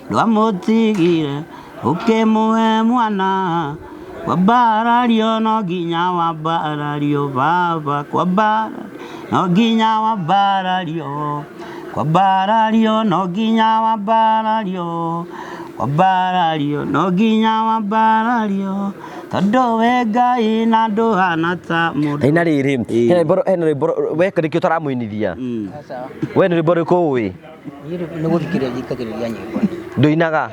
Ndwamũtigire ũkĩmũhe mwana. Kwambarario no nginya wambarario baba, kwambarario no nginya wambarario, kwambarario no nginya wambarario, kwambarario no nginya wambarario, tondũ wĩ Ngai na ndũhana ta mũndũ. Na rĩrĩ, hena rwĩmbo we nĩkĩo ũtaramũinithia. We nĩ rwĩmbo rũrĩkũ ũĩ? Niĩ nĩ gũthikĩrĩria thikagĩrĩria nyĩmbo niĩ. Ndũinaga?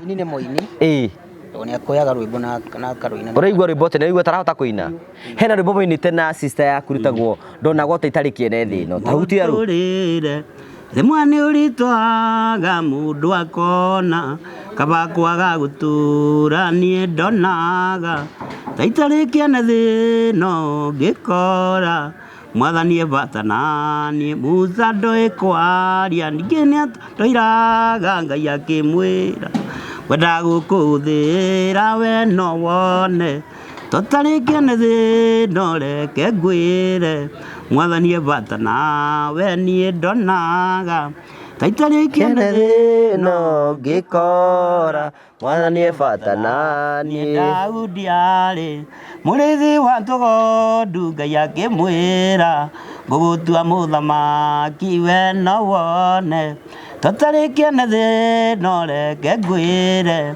Mũini nĩ mũini. Ĩĩ. Tondũ nĩ akuoyaga rwĩmbo na akarũina. Ũraigua rwĩmbo atĩa? Nĩũraigua ta arahota kũina? Hena rwĩmbo mũinĩte na sister yaku rwĩtagwo ndonagwo ta itarĩ kĩene thĩ ĩno. Ta hutia rũu. Mũtũrĩre rĩmwe nĩ ũritũhaga mũndũ akona kaba kwaga gũtũra niĩ ndonaga ta itarĩ kĩene thĩ ĩno ngĩkora Mwathani e bata na niĩ. Musa ndoĩ kwaria ningĩ nĩatũiraga Ngai akĩmwĩra ngwenda gũkũhũthĩra we no wone tũtarĩ kĩene thĩ ĩno reke ngwĩre Mwathani e bata nawe niĩ ndonaga ta itarĩ kĩene thĩ ĩno ngĩkora Mwathani e bata na niĩ. Daudi arĩ mũrĩithi wa tũgondu, Ngai akĩmwĩra ngũgũtua mũthamaki we no wone tũtarĩ kĩene thĩ ĩno reke ngwĩre.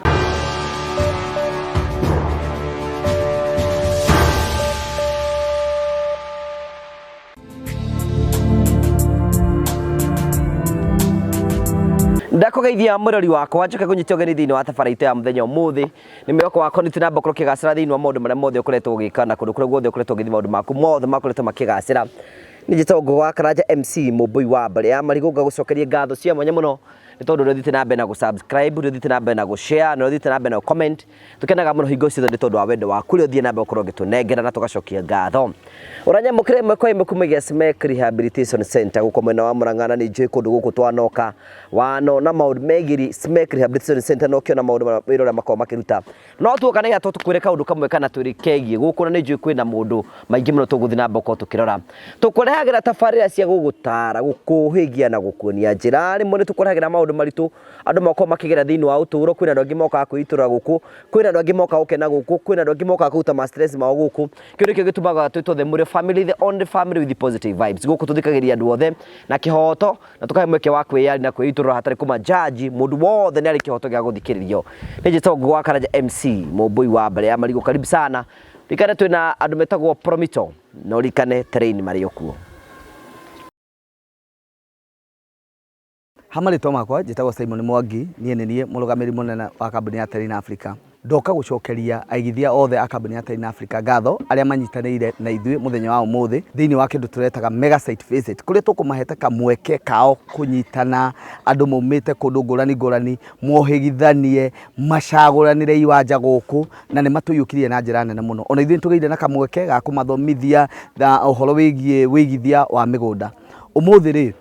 Ndakũgeithia mũrori wakwa njoke ngũnyite ũgeni thĩinĩ wa tabarĩra itũ ya mũthenya ũmũthĩ. Nĩ mwĩhoko wakwa nĩ tũnamba ũkorwo ũkĩgacĩra thĩinĩ wa maũndũ marĩa mothe ũkoretwo ũgĩka na kũndũ kũrĩa guothe ũkoretwo ũgĩthiĩ maũndũ maku mothe makoretwo makĩgacĩra. Nĩ njĩtagwo Ngũgĩ wa Karanja MC Mũmbũi wa mbarĩ ya marigũ ngagũcokeria ngatho cia mwanya mũno nĩ tondũ nĩ ũthiĩte na mbere na gũ subscribe, nĩ ũthiĩte na mbere na gũ share, nĩ ũthiĩte na mbere na gũ comment. Tũkenaga mũno hingo ciothe nĩ tondũ wa wendo waku ũrĩa ũthiĩ na mbere gũkorwo ũgĩtũnengera na tũgacokia ngatho. Ũranyamũkĩra ĩmwe kwa ĩmwe kumagia Smek Rehabilitation Center gũkũ mwena wa Murang'a na nĩ njũĩ kũndũ gũkũ twanoka wanona maũndũ megiĩ Smek Rehabilitation Center na ũkĩona maũndũ wĩra ũrĩa makoragwo makĩruta. No tuoka nĩgetha tũkwĩre kaũndũ kamwe kana twĩrĩ kegiĩ gũkũ na nĩ njũĩ kwĩna mũndũ maingĩ mũno tũgũthiĩ na mbere gũkorwo tũkĩrora. Tũkũrehagĩra tabarĩra cia gũgũtara, gũkũhĩgia na gũkuonia njĩra. Rĩmwe nĩ tũkũrehagĩra maũndũ maritũ andũ makoragwo makĩgera thĩinĩ wa ũtũro, kwĩna andũ angĩ mokaga kwĩitũrũra gũkũ, kwĩna andũ angĩ mokaga gũkena gũkũ, kwĩna andũ angĩ mokaga kũruta ma stress mao gũkũ. Kĩu nĩkĩo gĩtũmaga twĩtwo the Mũrĩo family, the only family with positive vibes. Gũkũ tũthikagĩrĩria andũ othe na kĩhoto na tũkahe mweke wa kwĩyaria na kwĩitũrũra hatarĩ kũma judge. Mũndũ wothe nĩ arĩ kĩhoto gĩa gũthikĩrĩrio. Nĩ njĩtagwo Ngũgĩ wa Karanja MC, Mũmbũi wa mbere ya marigũ. Karibu sana. Ririkane twĩna andũ metagwo Promito na ũririkane train marĩ o kuo. Ha marĩtwa makwa njĩtagwo Simon Mwangi, niĩ nĩ niĩ mũrũgamĩrĩri mũnene wa kambuni ya Terrain Africa. Ndoka gũcokeria aigithia othe a kambuni ya Terrain Africa ngatho arĩa manyitanĩire na ithuĩ mũthenya wa ũmũthĩ thĩinĩ wa kĩndũ tũretaga mega site visit kũrĩa tũkũmahete kamweke kao kũnyitana andũ maumĩte kũndũ ngũrani ngũrani mohĩgithanie macagũranĩre iwanja gũkũ na nĩ matũiyũkirie na njĩra nene mũno. Ona ithuĩ nĩ tũgĩire na kamweke ga kũmathomithia na ũhoro wĩgiĩ wĩigithia wa mĩgũnda. Ũmũthĩ rĩ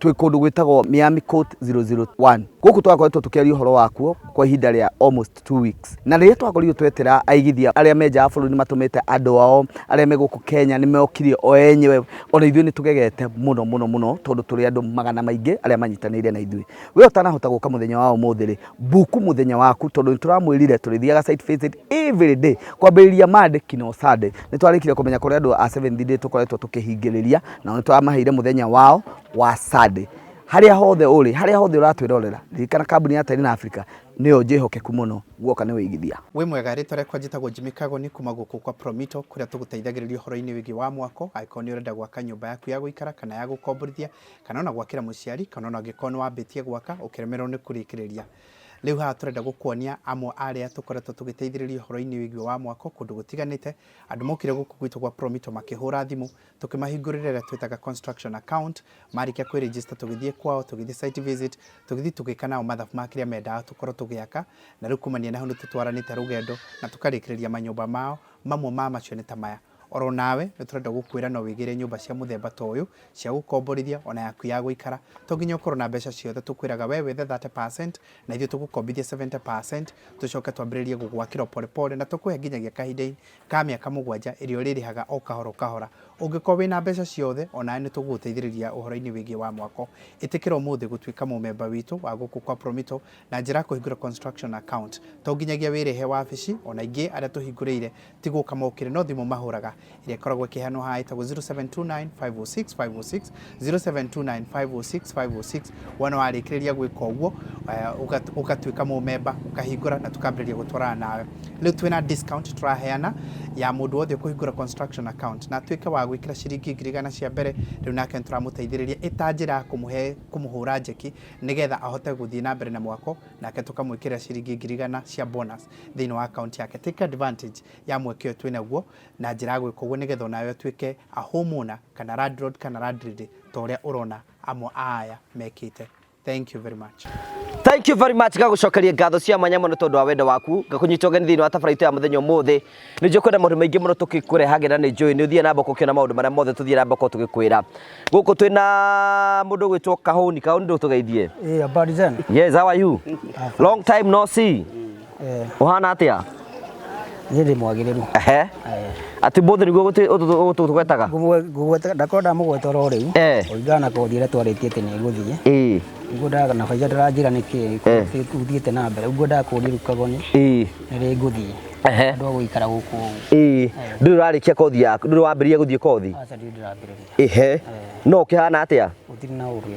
twĩ kũndũ gwĩtagwo Miami Court 001. Gũkũ twakoretwo tũkĩaria ũhoro wakuo kwa ihinda rĩa almost 2 weeks. Na rĩrĩa twakorirwo twetĩra aigithia arĩa me nja wa bũrũri nĩ matũmĩte andũ ao arĩa me gũkũ Kenya nĩ mokire o enyewe. Ona ithuĩ nĩ tũgegete mũno mũno mũno tondũ tũrĩ andũ magana maingĩ arĩa manyitanĩire na ithuĩ. We ũtanahota gũka mũthenya wa ũmũthĩ rĩ, book mũthenya waku tondũ nĩ tũramwĩrire tũrĩthiaga site visit every day kwambĩrĩria Monday kinya Sunday. Nĩ twarĩkire kũmenya kũrĩ andũ a Seventh Day tũkoretwo tũkĩhingĩrĩria nao nĩ tũramaheire mũthenya wao wa Sunday. Harĩa hothe ũrĩ, harĩa hothe ũratwĩrorera, ririkana kambuni ya Terrain Africa nĩyo njĩhokeku mũno guoka nĩ wĩigithia. Wĩ mwega, rĩtwa rĩakwa njĩtagwo Jimmy Kagoni kuma gũkũ kwa Promito kũrĩa tũgũteithagĩrĩria ũhoro-inĩ wĩgiĩ wa mwako, angĩkorwo nĩ ũrenda gwaka nyũmba yaku ya gũikara kana ya gũkomborithia, kana ona gwakĩra mũciari, kana ona angĩkorwo nĩ wambĩtie gwaka ũkĩremererwo nĩ kũrĩkĩrĩria. Rĩu haha tũrenda gũkuonia amwe a arĩa tũkoretwo tũgĩteithĩrĩria ũhoro-inĩ wĩgiĩ wa mwako kũndũ gũtiganĩte. Andũ mokire gũkũ gwitũ gwa Promito makĩhũra thimũ, tũkĩmahingũrĩra ĩrĩa twĩtaga construction account, marĩkia kwĩ register tũgĩthiĩ kwao, tũgĩthiĩ site visit, tũgĩthiĩ tũgĩka nao mathabu ma kĩrĩa mendaga tũkorwo tũgĩaka, na rĩu kumania na hau nĩ tũtwaranĩte rũgendo na tũkarĩkĩrĩria manyũmba mao, mamwe ma macio nĩ ta maya. Oro nawe nĩ tũrenda gũkwĩra no wĩgĩre nyũmba cia mũthemba ta ũyũ cia gũkomborithia ona yaku ya gũikara. To nginya ũkorwo na mbeca ciothe, tũkwĩraga we wethe 30% na ithuĩ tũgũkombithie 70%, tũcoke twambĩrĩrie gũgwakĩra o pole pole na tũkũhe nginyagia kahinda ka mĩaka 7 ĩrĩa ũrĩrĩhaga o kahora o kahora. Ũngĩkorwo wĩna mbeca ciothe, onawe nĩ tũgũgũteithĩrĩria ũhoro-inĩ wĩgiĩ wa mwako. Ĩtĩkĩra ũmũthĩ gũtuĩka mũmemba witũ wa gũkũ kwa Promito na njĩra ya kũhingũra construction account. To nginyagia wĩrĩhe wabici, ona ingĩ arĩa tũhingũrĩire ti gũka mokire no thimũ mahũraga ĩrĩa ĩkoragwo ĩkĩheanwo haha ĩtagwo 0729 506 506, 0729 506 506. Wona warĩkĩrĩria gwĩka ũguo, ũgatuĩka mũmemba, ũkahingũra na tũkambĩrĩria gũtwarana nawe. Rĩu twĩna discount tũraheana ya mũndũ wothe ũkũhingũra construction account na atuĩke wa gwĩkĩra ciringi 100,000 cia mbere. Rĩu nake nĩtũramũteithĩrĩria ĩta njĩra ya kũmũhe kũmũhũra njeki nĩgetha ahote gũthiĩ na mbere na mwako, nake tũkamwĩkĩrĩra ciringi 100,000 cia bonus thĩinĩ wa account yake. Take advantage ya mweke ũyũ twĩnaguo na njĩra ya gwĩka ũguo nĩgetha onawe ũtuĩke a homeowner kana landlord kana landlady ta ũrĩa ũrona amwe a aya mekĩte. Thank you very much. Thank you very much. Ngagucokeria ngatho cia mwanya mũno tondũ wa wendo waku, ngakũnyita ũgeni thĩinĩ wa tabarĩra itũ ya mũthenya ũmũthĩ. Nĩ njũĩ kwĩna maũndũ maingĩ mũno tũkĩkũrehagĩra, nĩ njũĩ nĩ ũthiĩ na mbere gũkĩona maũndũ marĩa mothe tũthiĩ na mbere tũgĩkwĩra. Gũkũ twĩna mũndũ ũgwĩtwo Kahũni. Kahũni, ndũtũgeithie. Eh, habari zenu? Yes, how are you? Long time no see. Eh, Ũhana atĩa? Niĩ ndĩ mwagĩrĩru. Ehe. Atĩ mũthĩ nĩguo tũgwetaga? Ngũgweta ndakorwo ndamũgweta oro rĩu. Kũringana na kothi ĩrĩa twarĩtie atĩ nĩ ngũthiĩ. Nĩguo ndaga na baita ndĩranjĩra nĩkĩ gũthiĩte na mbere. Ũguo ndakũria rĩu Kagoni nĩ rĩ ngũthiĩ. Andũ a gũikara gũkũ ũguo. Ndũrĩ ũrarĩkia kothi yaku, ndũrĩ wambĩrĩria gũthiĩ kothi? Aca, ndirĩ ndĩrambĩrĩria. Ehe. No ũkĩhana atĩa? Gũtirĩ na ũru.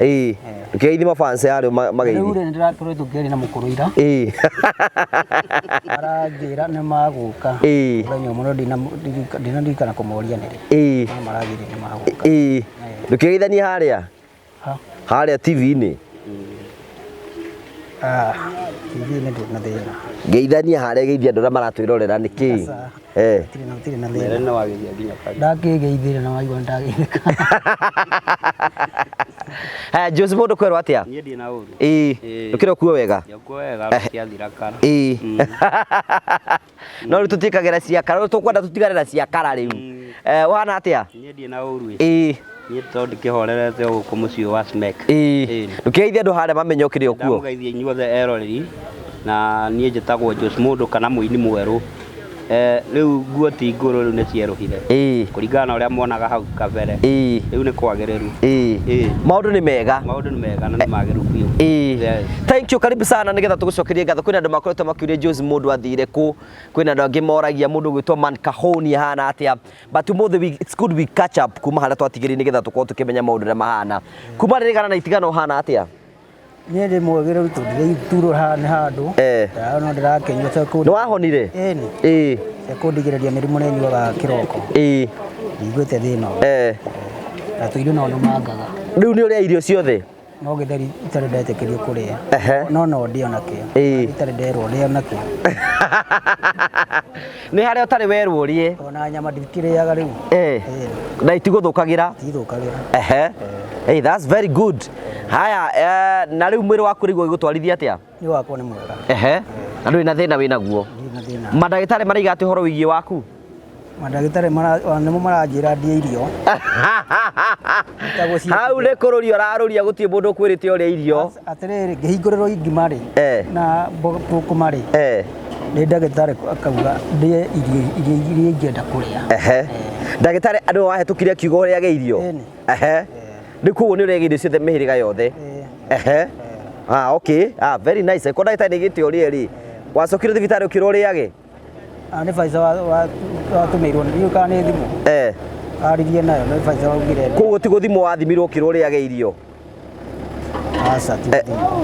Ũkĩgeithie mafans arĩa Rĩu mageithie. rĩ, nĩndĩrakoretwo ngĩaria na mũkũrũ ira. Aranjĩra nĩ magũka. Mũthenya ũmwe, no ndinaririkana kũmoria nĩ rĩ. No maranjĩrire nĩ magũka. Ndũkĩgeithanie harĩa? Ha? Harĩa TV-inĩ. Ah, TV-inĩ ndĩ na thĩna. Geithania harĩa, geithia andũ arĩa maratwĩrorera nĩkĩ? Aca. Gũtirĩ na Mere thĩna. nĩ wageithia nginya bari. Ndakĩgeithire na waigua nĩndageithĩka. Haya, Jose, mũndũ kwerwo atĩa? Niĩ ndirĩ na ũru. Ndũkĩrĩ okuo wega? Ndĩkuo wega, rũkĩathira kara. No rĩu tũtiĩkagĩra ciakara, rĩu tũkwenda tũtigane na ciakara rĩu. Ũhana atĩa? Niĩ ndirĩ na ũru. Niĩ tondũ ndĩkĩhorerete o gũkũ mũciĩ wa Smek. Ndũkĩgeithie andũ harĩa mamenye ũkĩrĩ o kuo. Ndamũgeithia inyuothe eroreri, na niĩ njĩtagwo Jose Mũndũ kana mũini mwerũ. Rĩu nguo ti ngũrũ, rĩu nĩ cierũhire. Kũringana na ũrĩa mwonaga hau kabere. Rĩu nĩ kwagĩrĩru. Maũndũ nĩ mega. Maũndũ nĩ mega na nĩ magĩrĩru biũ. Yes. Thank you, karibu sana nĩgetha tũgũcokerie ngatho. Kwĩna andũ makoretwo makĩũria Jose Mũndũ athire kũ, kwĩna andũ angĩ moragia mũndũ ũgwĩtwo Man Kahũni ahana atĩa, but ũmũthĩ it's good we catch up kuma harĩa twatigĩrĩire nĩgetha tũkorwo tũkĩmenya maũndũ ũrĩa mahana. Kuma rĩrĩ gana na itigano ũhana atĩa? Niĩ ndĩ mwagĩrĩru tondũ ndĩraiturwo haha nĩ handũ. No ndĩrakĩnyua cia Nĩ wahonire? Ĩni. Cia kũndigĩrĩria mĩrimũ nĩ nyuaga kĩroko. Ndiguĩte thĩna ũyũ. Na tũirio no nũmangaga. Rĩu nĩ ũrĩa irio ciothe? No gĩtheri itarĩ ndetĩkĩrio kũrĩa. No no ndĩe onakĩo. Itarĩ nderwo ndĩe onakĩo. Nĩ harĩa ũtarĩ werwo ũrĩe? Ona nyama ndikĩrĩaga rĩu. Na itigũthũkagĩra? Itithũkagĩra. Hey, that's very good. Haya, na rĩu mwĩrĩ waku rĩu ũgũtwarithia atĩa? Mwĩrĩ wakwa nĩ mwega. Na ndũrĩ na thĩna wĩnaguo? Ndirĩ na thĩna. Mandagĩtarĩ maraiga atĩ ũhoro wĩgiĩ waku? Mandagĩtarĩ nĩmo maranjĩra ndĩe irio. Hau nĩ kũrũria ũrarũria, gũtirĩ mũndũ ũkwĩrĩte ũrĩa irio. Atĩrĩrĩ, ngĩhingũrĩrwo ngima rĩ, na thũkũma rĩ, nĩ ndagĩtarĩ akauga ndĩe irio iria ingĩenda kũrĩa. Ndagĩtarĩ andũ wahĩtũkire akiuga ũrĩage irio? Rĩu koguo nĩ ũrĩaga irio ciothe mĩhĩrĩga yothe? Ah, okay. Ah, very nice. Ko ndagĩtarĩ nĩ aigĩte ũrĩe rĩ, wacokire thibitarĩ ũkĩrwo ũrĩage? Ah, nĩ Pfizer watũmĩirwo, ndiũĩ kana nĩ thimũ. Aririe nayo, nĩ Pfizer waugire. Koguo ti gũthimwo wathimirwo ũkĩrwo ũrĩage irio? Aca, ti gũthimwo.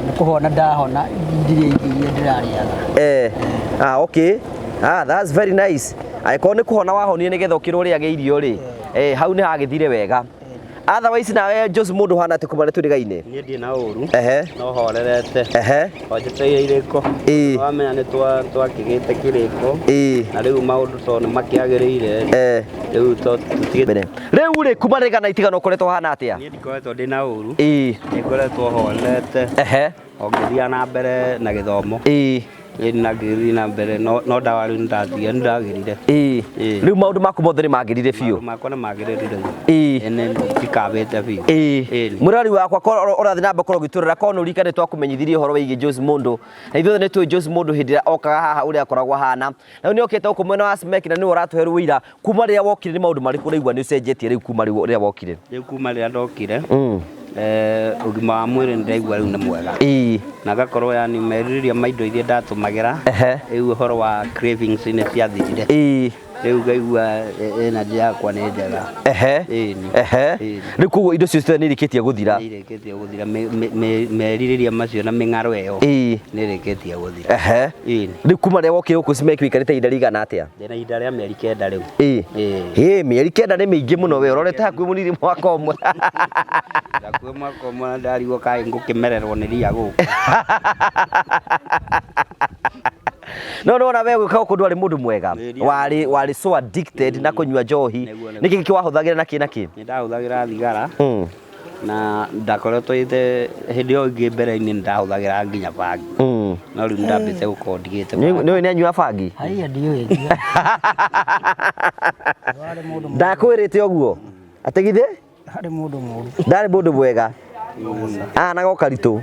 Nĩ kũhona ndahona, ndirĩ irio iria ndĩrarĩaga. Ah, okay. Ah, that's very nice. Angĩkorwo nĩ kũhona wahonire nĩgetha ũkĩrwo ũrĩage irio rĩ, hau nĩ hagĩthire wega. Otherwise nawe Jose Mũndũ ũhana atĩa kuma tũrĩ-gainĩ? Niĩ ndirĩ na ũru. No horerete. O njetereire irĩko. Wamenya nĩ twakĩgĩte kĩrĩko. Na rĩu maũndũ to nĩ makĩagĩrĩire. Rĩu to tũtigĩte. Rĩu rĩ, kuma rĩ kana itigano ũkoretwo ũhana atĩa? Niĩ ndikoretwo ndĩ na ũru. Nĩ ngoretwo horerete. O ngĩthiaga na mbere na gĩthomo. Ĩĩ na ngĩgĩthiĩ na mbere no no ndawa rĩu nĩndathire nĩndagĩrire. Ĩĩ. Ĩĩ. Rĩu maũndũ maku mothe nĩ magĩrire biũ. Maũndũ makwa nĩ magĩrĩru rĩu. Ĩĩ. Ĩĩ nĩ ndikabĩte biũ. Ĩĩ. Ĩĩ. Mũrori wakwa korwo ũrathiĩ na mbere korwo ũgĩtũrora korwo nĩ ũririkane twakũmenyithirie ũhoro wĩgiĩ Jose Mũndũ na ithuothe nĩ tũĩ Jose Mũndũ hĩndĩ ĩrĩa okaga haha ũrĩa akoragwo ahana na rĩu nĩ okĩte gũkũ mwena wa Smek na nĩwe ũratũhe rũira kuma rĩrĩa wokire nĩ maũndũ marĩkũ ũraigua nĩ ũcenjetie rĩu kuma rĩu rĩrĩa wokire? Rĩu kuma rĩrĩa ndokire ũgima wa mwĩrĩ nĩndaigua rĩu nĩ mwega. Ĩĩ. Na ngakorwo yani merirĩria ma indo iria ndatũmagĩra rĩu ũhoro wa cravings nĩ ciathirire. Ĩĩ. Rĩu ngaigua energy yakwa nĩ njega. Ĩni. Rĩu koguo indo icio ciothe nĩ irĩkĩtie gũthira. Nĩ irĩkĩtie gũthira merirĩria macio na mĩng'aro ĩyo. Ĩĩ. Nĩ ĩrĩkĩtie gũthira. Ĩni. Rĩu kuma rĩrĩa wokire gũkũ Smek wĩikarĩte ihinda rĩigana atĩa? Ndĩna ihinda rĩa mĩeri kenda rĩu. Ĩĩ. Ĩĩ. Hĩ, mĩeri kenda nĩ mĩingĩ mũno we, ũrorete hakuhĩ mũnini mwaka ũmwe. Hakuhĩ mwaka ũmwe na ndarigwo kaĩ ngũkĩmererwo nĩ ria gũkũ. No nĩwona we gũka gũkũ ndwarĩ mũndũ mwega. Warĩ warĩ so addicted na kũnyua njohi. Nĩkĩ kĩ wahũthagĩra na kĩ na kĩ? Nĩ ndahũthagĩra thigara na ndakoretwo ĩte hĩndĩ ĩyo ĩngĩ mbere-inĩ nĩ ndahũthagĩra nginya bangi. No rĩu nĩ ndambĩte gũkorwo ndigĩte Nĩ nĩ nĩ anyua bangi? Haiya ndiũĩ. Ndakwĩrĩte ũguo. Atĩ githĩ? Harĩ mũndũ mũru. Ndarĩ mũndũ mwega. Ahanaga o karitũ.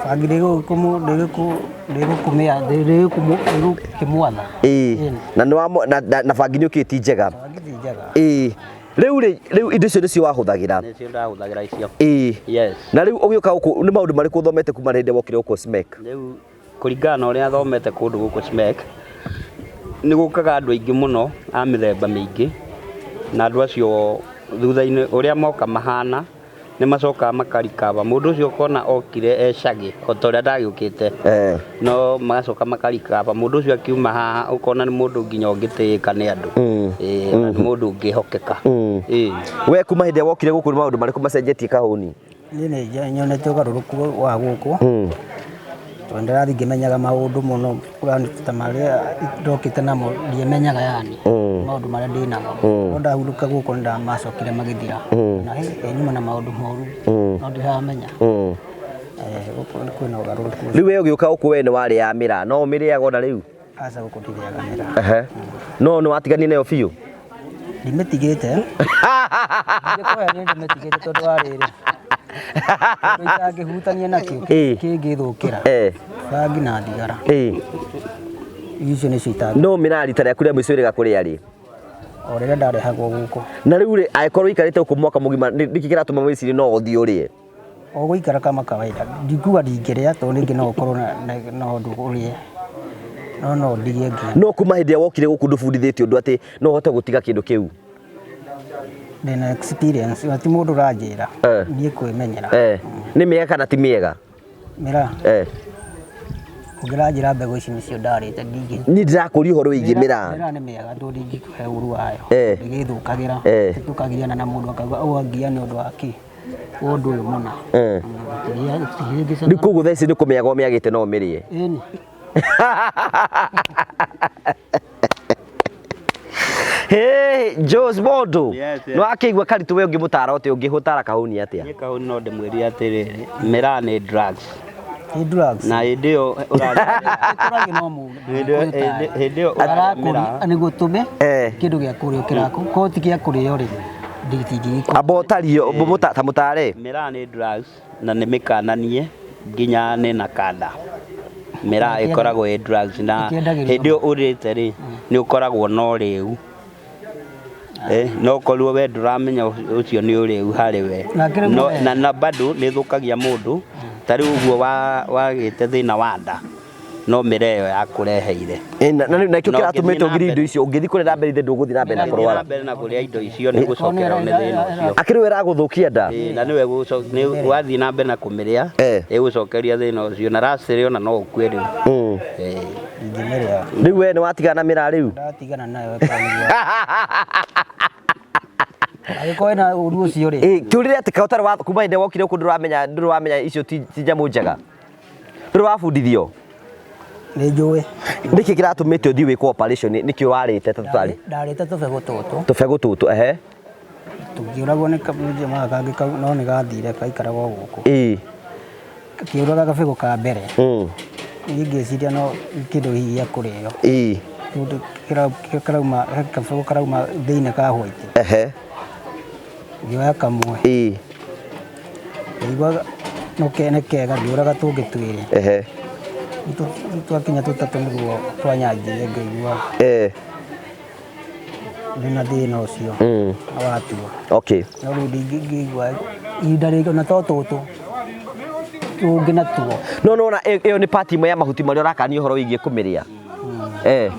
Bangi ndĩgũkũmĩa ndĩgũkĩmwatha. Ĩĩ. Na nĩ wa na bangi nĩ ũkĩti njega. Bangi ti njega. Ĩĩ. Rĩu rĩ rĩu indo icio nĩcio wahũthagĩra. Nĩcio ndahũthagĩra icio. Ĩĩ. Yes. Na rĩu ũgĩũka gũkũ nĩ maũndũ marĩkũ ũthomete kuma hĩndĩ ĩrĩa wokire gũkũ Smek? Rĩu kũringana na ũrĩa thomete kũndũ gũkũ Smek, nĩ gũkaga andũ aingĩ mũno a mĩthemba mĩingĩ, na andũ acio thutha-inĩ ũrĩa moka mahana, nĩ macokaga makarikaba. Mũndũ ũcio ũkona okire e cagĩ o ta ũrĩa ndagĩũkĩte, no magacoka makarikaba. Mũndũ ũcio akiuma haha ũkona nĩ mũndũ nginya ũngĩtĩĩka nĩ andũ, ĩĩ na nĩ mũndũ ũngĩhokeka. Ĩĩ. We kuma hĩndĩ ĩrĩa wokire gũkũ nĩ maũndũ marĩkũ macenjetie kahũni? Niĩ nĩ nyonete ũgarũrũku wa gũkũ tondũ ndĩrathiĩ ngĩmenyaga maũndũ mũno ta marĩa ndokĩte namo ndiamenyaga yani maũndũ marĩa ndĩ namo no ndahurũka gũkũ nĩ ndamacokire magĩthira na hĩ nyuma na maũndũ moru no ndiramenya. Gũkũ kwĩna ũgarũrũku. Rĩu we ũgĩũka gũkũ we nĩ warĩaga mĩraa no ũmĩrĩaga ona rĩu? Aca gũkũ ndirĩaga mĩraa. No nĩ watiganire nayo biũ? Ndimĩtigĩte. Ndingĩkũhe nĩ ndĩmĩtigĩte tondũ wa rĩrĩ tondũ itangĩhutania nakĩo kĩngĩthũkĩra bangi na thigara. Icio nĩcio itangĩ. No mĩraa rita rĩaku rĩa mũico wĩrĩga kũrĩa rĩ? O rĩrĩa ndarehagwo gũkũ. Na rĩu rĩ angĩkorwo ũikarĩte gũkũ mwaka mũgima nĩkĩ kĩratũma wĩcirie no ũthiĩ ũrĩe? O gũikara kama kawaida ndikuga ndingĩrĩa tondũ rĩngĩ no ũkorwo na ũndũ ũrĩe no no ndigie nginya. No kuma hĩndĩ ĩrĩa wokire gũkũ ndũbundithĩtio ũndũ atĩ no ũhote gũtiga kĩndũ kĩu? Ndĩna experience na ti mũndũ ũranjĩra niĩ kwĩmenyera. Nĩ mĩega kana ti mĩega? Mĩraa? Ũngĩranjĩra mbegũ ici nĩcio ndarĩte ndingĩ. Niĩ ndĩrakũria ũhoro wĩgiĩ mĩraa. Mĩraa nĩ mĩega tondũ ndingĩkũhe ũru wayo. Ndĩgĩthũkagĩra. Tũkagiyana na mũndũ akauga ũũ angiya nĩ ũndũ wa kĩ? Ũndũ ũyũ mũna. Rĩu koguo thaa ici nĩ kũmĩaga ũmĩagĩte no ũmĩrĩe? Ĩni. Hey, Jose Mondo. No akĩigua karitũ we ũngĩmũtara atĩa ũngĩhũtara kahũni atĩa? Niĩ kahũni no ndĩmwĩrire atĩrĩrĩ, mĩraa nĩ drugs. Nĩ drugs. Na hĩndĩ ĩyo Ĩkũragio no mũndũ. Hĩndĩ ĩyo ũrarĩa mĩraa. Nĩguo tũme kĩndũ gĩa kũrĩo kĩrakũ. Korwo ti gĩa kũrĩo rĩ, ndingĩgĩkũria. Amba ũtario, ta mũtare. Mĩraa nĩ drugs na nĩ mĩkananie nginya nĩ na kanda. Mĩraa ĩkoragwo ĩ drugs na hĩndĩ ĩyo ũrĩte rĩ, nĩ ũkoragwo na ũrĩu. No ũkorwo we ndũramenya ũcio nĩ ũrĩu harĩ we. Na bado nĩ ĩthũkagia mũndũ. Ta rĩu ũguo wagĩte thĩna wa nda no mĩraa ĩyo yakũreheire. Na nĩkĩo kĩratũmĩte ũgire indo icio ũngĩthiĩ kũrĩa na mbere ithe ndũgũthiĩ na mbere na kũrwara. Na mbere na kũrĩa indo icio nĩ gũcokererwo nĩ thĩna ũcio. Akĩrĩ we ĩragũthũkia nda? Na nĩwe wathiĩ na mbere na kũmĩrĩa ĩgũcokeria thĩna ũcio na racĩrĩ ona no ũkue rĩu. Rĩu we nĩ watigana na mĩraa rĩu? Ndatigana nayo. Angĩkorwo ĩna ũru ũcio rĩ. Kĩũrĩre atĩ kaĩ ũtarĩ wa kuma hĩndĩ ĩrĩa wokire gũkũ ndũramenya ndũramenya icio ti nyamũ njega? Ndũrĩ wabundithio? Nĩ njũĩ. Nĩkĩ kĩratũmĩte ũthiĩ wĩkwo operation nĩkĩ warĩte ta tũtarĩ? Ndarĩte tũbegũ tũtũ. Tũbegũ tũtũ, ehe. Tũngĩũragwo nĩ kamũjamaa kangĩ kau no nĩ gathire kaikaraga o gũkũ. Ĩĩ. Kĩũraga gabegũ ka mbere. Niĩ ngĩciria no kĩndũ hihi gĩa kũrĩo. Ĩĩ. Tondũ kĩrauma he kabegũ karauma thĩinĩ ka white. Ehe. Ngĩoya kamwe. Ĩĩ. Ngĩigua no nĩ kega ngĩũraga tũngĩ twĩrĩ. Ehe. Twakinya tũtatũ nĩguo twanyanjire ngĩigua Eh. ndĩna thĩna ũcio watuo. Okay. No rĩu ndingĩigua ihinda rĩngĩ ona to tũtũ tũngĩ natuo. No nona ĩyo nĩ part ĩmwe ya mahuti marĩa ũrakania ũhoro wĩgiĩ kũmĩrĩa. Eh.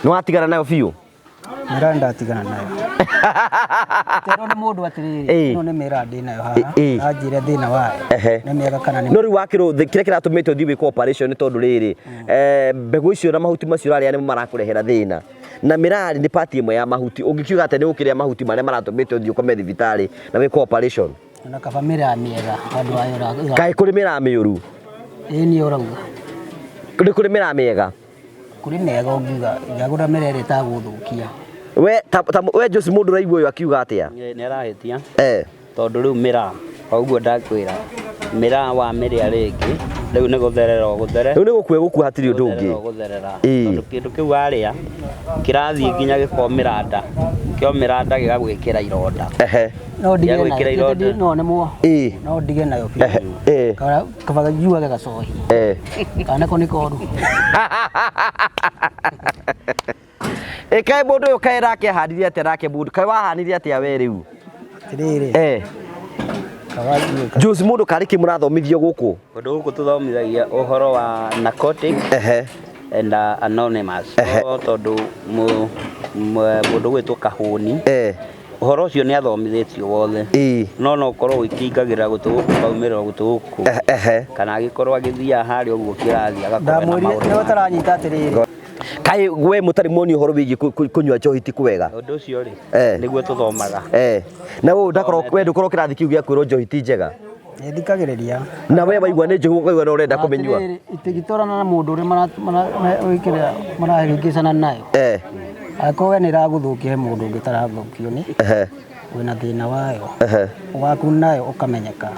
Nĩ watigana nayo biũ? Mĩraa ndatigana nayo. Tero nĩ mũndũ atĩrĩrĩ, Ĩĩ. ĩno nĩ mĩraa ndĩ nayo haha, Ĩĩ. anjĩre thĩna wayo Ehe. nĩ mĩega kana nĩ No rĩu wakĩrwo kĩrĩa kĩratũmĩte ũthiĩ gwĩkwo operation nĩ tondũ rĩrĩ, mbegũ icio na mahuti macio ũrarĩa nĩmo marakũrehera thĩna. Na mĩraa nĩ part ĩmwe ya mahuti. Ũngĩkiuga atĩa nĩ ũkĩrĩa mahuti marĩa maratũmĩte ũthiĩ ũkome thibitarĩ na wĩkwo operation? Na kaba mĩraa mĩega handũ hayo Kaĩ kũrĩ mĩraa mĩũru? Ĩĩ nĩ ũrauga. Nĩ kũrĩ mĩraa mĩega? Kũrĩ mĩega ũngiuga, ndagũra mĩraa ĩrĩa ĩtagũthũkia. We ta, ta, we Jose mũndũ ũraigua ũyũ akiuga atĩa? Nĩ arahĩtia. Eh. Tondũ rĩu mĩraa, o ũguo ndakwĩra, mĩraa wamĩrĩa rĩngĩ, rĩu nĩ gũtherera ũgũthere. Rĩu nĩ gũkua ĩgũkua hatirĩ ũndũ ũngĩ. Gũtherera ũgũtherera. Ĩĩ. Tondũ kĩndũ kĩu warĩa, kĩrathiĩ nginya gĩkomĩra nda. Kĩomĩra nda gĩgagwĩkĩra ironda. Ehe. No ndige Gĩagwĩkĩra nayo. ironda. No nemwo. Ĩĩ. No ndige nayo biũ. Ehe. Ĩĩ. Kaba njuage gacohi. Eh. Kana nako nĩ koru. Ĩ kaĩ mũndũ ũyũ kaĩ nake ahanire atĩa nake mũndũ kaĩ wahanire atĩa we rĩu? Atĩrĩrĩ. Eh. Kaba njuge. Jose mũndũ karĩ kĩ mũrathomithio gũkũ? Kũndũ gũkũ tũthomithagia ũhoro wa narcotic Ehe. and anonymous. Ehe. No tondũ mũndũ gwĩtwo Kahũni. Eh. Ũhoro ũcio nĩ athomithĩtio wothe. Ĩĩ. No no ũkorwo ũkĩingagĩrĩra gũtũ gũkũ ũkaumĩrĩra gũtũ gũkũ. Ehe. Kana agĩkorwo agĩthiaga harĩa ũguo kĩrathi agakorwo ena Ndamwĩrire maũndũ nĩ make. ũtaranyita atĩrĩrĩ. Kaĩ we mũtarĩ muoni ũhoro wĩgiĩ kũnyua njohi ti kwega? Ũndũ ũcio rĩ, Eh. nĩguo tũthomaga. Eh. Na wewe ndakorwo we ndũkorwo kĩrathi kĩu gĩa kwĩrwo njohi ti njega. Nĩ thikagĩrĩria. Na we waigua nĩ njohi ũkaigua no ũrenda kũmĩnyua. Atĩrĩrĩ, itingĩtwarana na mũndũ ũrĩa marahĩngĩcana nayo. Eh. Angĩkorwo we nĩ ĩragũthũkia he mũndũ ũngĩ ũtarathũkio nĩ. Ehe. Wĩna thĩna wayo. Ehe. Waku nayo ũkamenyeka.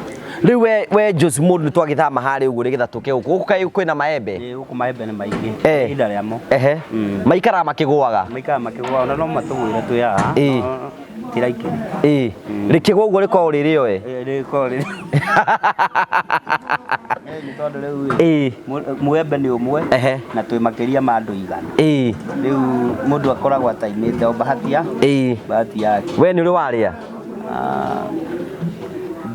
Rĩu we Jose mũndũ nĩ twagĩthama harĩa ũguo nĩgetha tũke gũkũ. Gũkũ kaĩ kwĩna maembe? Ĩĩ, gũkũ maembe nĩ maingĩ. Eh. Ihinda rĩamo. Ehe. Maikaraga makĩgũaga. Maikaraga makĩgũaga, ona no matũgwĩre twĩ haha. Ĩĩ. No ti raikĩ. Ĩĩ. Rĩkĩgwa ũguo rĩkoragwo rĩ rĩoe. Ĩĩ, rĩkoragwo rĩ. Ĩĩ, nĩ tondũ rĩu ĩ, Ĩĩ. mwembe nĩ ũmwe Ehe. na twĩ makĩria ma andũ igana. Ĩĩ. Rĩu mũndũ akoragwo ataimĩte o bahatia. Ĩĩ. Bahati yake. We nĩ ũrĩ warĩa?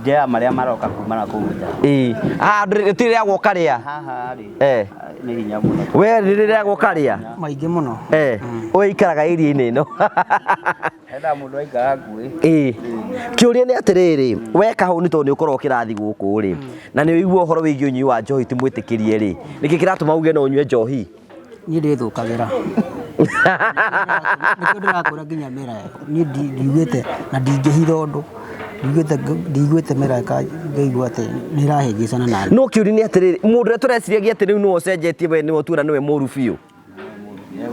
Njeya marĩa maroka kuma na kũu nja. Ĩĩ. Ah, rĩtirĩ rĩagwa ũkarĩa? Haha rĩ. Eh. Nĩ hinya mũno. We rĩrĩ rĩagwa ũkarĩa? Maingĩ mũno. Eh. Ũyũ aikaraga area-inĩ ĩno. Endaga mũndũ aikara hakuhĩ. Ĩĩ. Kĩũria nĩ atĩrĩrĩ, we Kahũni tondũ nĩ ũkoragwo kĩrathi gũkũ rĩ, na nĩ ũigua ũhoro wĩgiĩ ũnyui wa njohi ti mwĩtĩkĩrie rĩ, nĩkĩ kĩratũma uge no ũnyue njohi? Niĩ ndĩthũkagĩra. Nĩkĩo ndĩrakwĩra nginya mĩraa. Niĩ ndiugĩte na ndingĩhitha ũndũ. Ndiiguĩte mĩraa ngaigua atĩ nĩ ĩrahĩngĩcana na niĩ. No kĩũria nĩ atĩrĩrĩ, mũndũ ũrĩa tũreciragia atĩ rĩu nĩwe ũcenjetie we nĩwe ũtuona nĩwe mũũru biũ.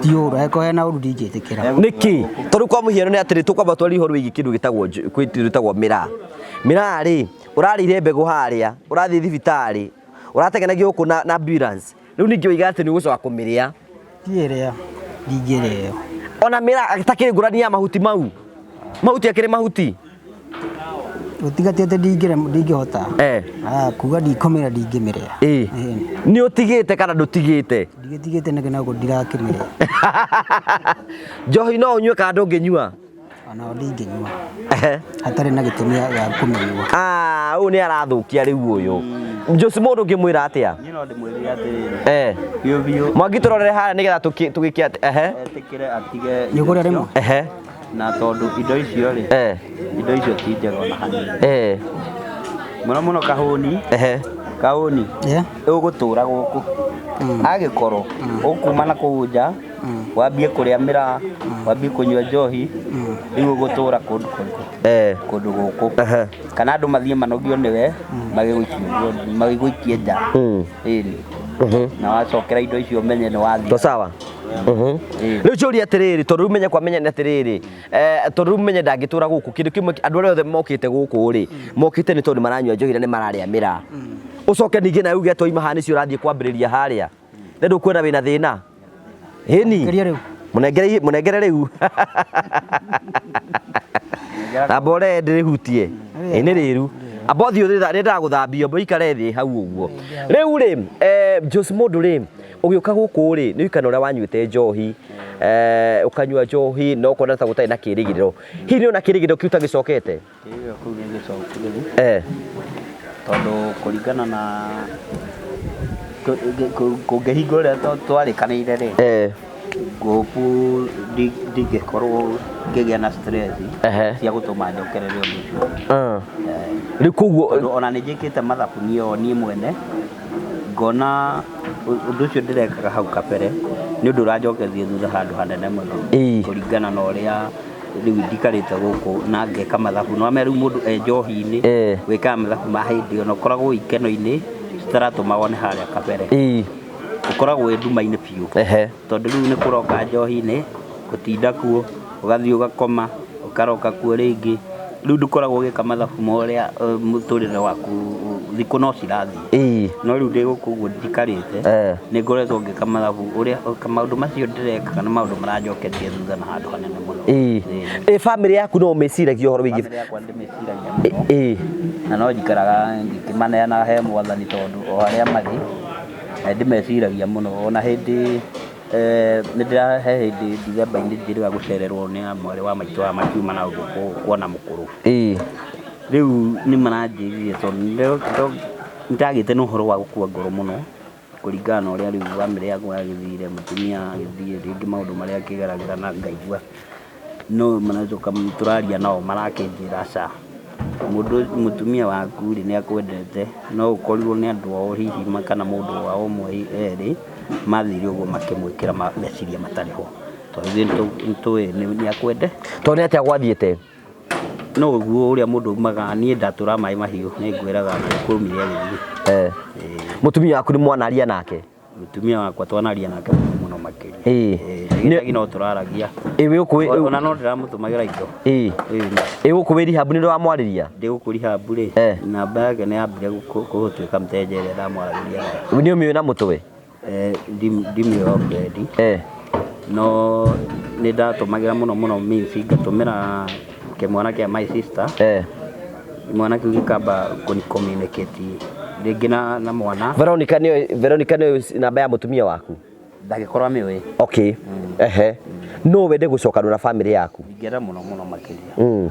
Ti ũru, angĩkorwo hena ũru ndingĩtĩkĩra. Nĩkĩ? Tondũ kwa mũhiano nĩ atĩrĩ, tũkwamba twarie ũhoro wĩgiĩ kĩndũ gĩtagwo gĩtagwo mĩraa. Mĩraa rĩ, ũrarĩire mbegũ harĩa, ũrathiĩ thibitarĩ, ũratengenagio gũkũ na ambulance. Rĩu ningĩ woiga atĩ nĩ ũgũcoka kũmĩrĩa. Ti ĩrĩa, ndingĩrĩa ĩyo. Ona mĩraa takĩrĩ ngũrani ya mahuti mau. Mahuti akĩrĩ mahuti. Gũtiga ti atĩ ndingĩhota. Eh. Ah, kuga ndikũmĩrĩa ndingĩmĩrĩa. Ĩĩ. Nĩ ũtigĩte kana ndũtigĩte? Ndigĩtigĩte nĩkĩ noguo ndirakĩmĩrĩa. Njohi no ũnyue kana ndũngĩnyua? Ona ndingĩnyua. Ehe. Hatarĩ na gĩtũmi gĩa kũmĩnyua. Ah, ũyũ nĩ arathũkia rĩu ũyũ. Jose mũndũ ũngĩmwĩra atĩa? Niĩ no ndĩmwĩrire atĩrĩrĩ. Eh. Biũ biũ. Mwangi tũrorere harĩa nĩgetha tũgĩke atĩ, ehe. Etĩkĩre atige Nĩ ũkũrĩa rĩmwe? Ehe. Na tondũ indo icio rĩ, Eh. indo icio ti njega ona hanini. Eh. Mũno mũno Kahũni. Ehe. Kahũni. Yeah. Ũgũtũra gũkũ. Agĩkorwo ũkuma na kũu nja, wambie kũrĩa mĩraa, wambie kũnyua njohi, rĩu ũgũtũra kũndũ kũrĩkũ? Eh. Kũndũ gũkũ. Ehe. Kana andũ mathiĩ manogio nĩwe, magĩgũikie nja. Ĩni. Na wacokera indo icio ũmenye nĩ wathiĩ. To sawa. Rĩu njũrie atĩrĩrĩ, tondũ rĩu menye kwa menya nĩ atĩrĩrĩ, tondũ rĩu menye ndangĩtũra gũkũ, kĩndũ kĩmwe andũ arĩa othe mokĩte gũkũ rĩ, mokĩte nĩ tondũ nĩ maranyua njohi na nĩ mararĩa mĩraa. Ũcoke ningĩ nawe uge atĩ waima haha nĩcio ũrathiĩ kwambĩrĩria harĩa. Nĩ ndũkuona wĩna thĩna. Ĩni. Geria rĩu. Mũnengere mũnengere rĩu. Amba ũrehe ndĩrĩhutie. Ĩ nĩ rĩru. Amba ũthiĩ nĩ ndagũthambia amba ũikare thĩ hau ũguo. Rĩu rĩ, Jose mũndũ rĩ, ũgĩũka gũkũ rĩ, nĩ ũikana ũrĩa wanyuĩte njohi, ũkanyua njohi na ũkona ta gũtarĩ na kĩrĩgĩrĩro. Hihi nĩ ũrona kĩrĩgĩrĩro kĩu ta gĩcokete? Kĩrĩgĩrĩro kĩu nĩ gĩcoku rĩu. Tondũ kũringana na kũngĩhingwo ũrĩa twarĩkanĩire rĩ, ngũpu ndingĩkorwo ngĩgĩa na stress cia gũtũma njokerere ũndũ ũcio. Rĩu koguo Tondũ ona nĩ njĩkĩte mathabu niĩ o niĩ mwene, ngona ũndũ ũcio ndĩrekaga hau kabere nĩ ũndũ ũranjokeria thutha handũ hanene mũno. Kũringana na ũrĩa rĩu njikarĩte gũkũ na ngeka mathabu. Nĩ wamenya rĩu mũndũ e njohi-inĩ, wĩkaga mathabu ma hĩndĩ ĩyo na ũkoragwo ikeno-inĩ citaratũma wone harĩa kabere. Ũkoragwo wĩ nduma-inĩ biũ. Tondũ rĩu nĩ kũroka njohi-inĩ, gũtinda kuo, ũgathiĩ ũgakoma, ũkaroka kuo rĩngĩ. Rĩu ndũkoragwo ũgĩka mathabu ma ũrĩa mũtũrĩre waku thikũ no cirathiĩ. No rĩu ndĩ gũkũ ũguo njikarĩte, nĩ ngoretwo ngĩka mathabu ũrĩa maũndũ macio ndĩreka nĩ maũndũ maranjokeria thutha na handũ hanene mũno. Ĩ bamĩrĩ yaku no ũmĩciragia ũhoro wĩgiĩ? Bamĩrĩ yakwa ndĩmĩciragia mũno. Na no njikaraga ngĩmaneanaga he Mwathani tondũ o harĩa marĩ nĩ ndĩmeciragia mũno. Ona hĩndĩ nĩ ndĩra he hĩndĩ Dithemba-inĩ njĩrĩga gũcererwo nĩ mwarĩ wa maitũ aya makiuma na gũkũ kuona mũkũrũ. Rĩu nĩ maranjĩrire tondũ nĩ ndagĩte na ũhoro wa gũkua ngoro mũno kũringana na ũrĩa rĩu bamĩrĩ yakwa yagĩthire, mũtumia agĩthiĩ, rĩngĩ maũndũ marĩa akĩgeragĩra na ngaigua no maracoka tũraria nao marakĩnjĩra aca, mũndũ mũtumia waku rĩ nĩ akwendete, no ũkorirwo nĩ andũ ao hihi kana mũndũ wao ũmwe erĩ mathire ũguo makĩmwĩkĩra meciria matarĩ ho. Tondũ ithuĩ nĩ tũĩ nĩ akwende. Tondũ nĩ atĩa gwathiĩte? No ũguo ũrĩa mũndũ aumaga, niĩ ndatũra maĩ mahiũ nĩ ngwĩraga na nĩkũrumire agĩthiĩ. Mũtumia waku nĩ mwanaria nake? Mũtumia wakwa twanaria nake mũno makĩria. Gĩtagi no tũraragia. Wĩ gũkũ Ona no ndĩramũtũmagĩra indo. Ĩ gũkũ wĩ rehab nĩ ũramwarĩria? Ndĩ gũkũ rehab rĩ, namba yake nĩ yambire gũtuĩka mteja ĩrĩa ndamwaragĩria nayo. Nĩ ũmĩũĩ na mũtwe? Ndimĩũĩ already. No nĩ ndatũmagĩra mũno mũno means ngatũmĩra kĩmwana kĩa my sister. Mwana kĩu gĩkamba kũni communicate rĩngĩ na mwana. Veronica nĩoĩ, Veronica nĩoĩ namba ya mũtumia waku? Ndangĩkorwo amĩũĩ. Okay. No wende gũcokanwo na bamĩrĩ yaku? Ingĩenda mũno mũno makĩria.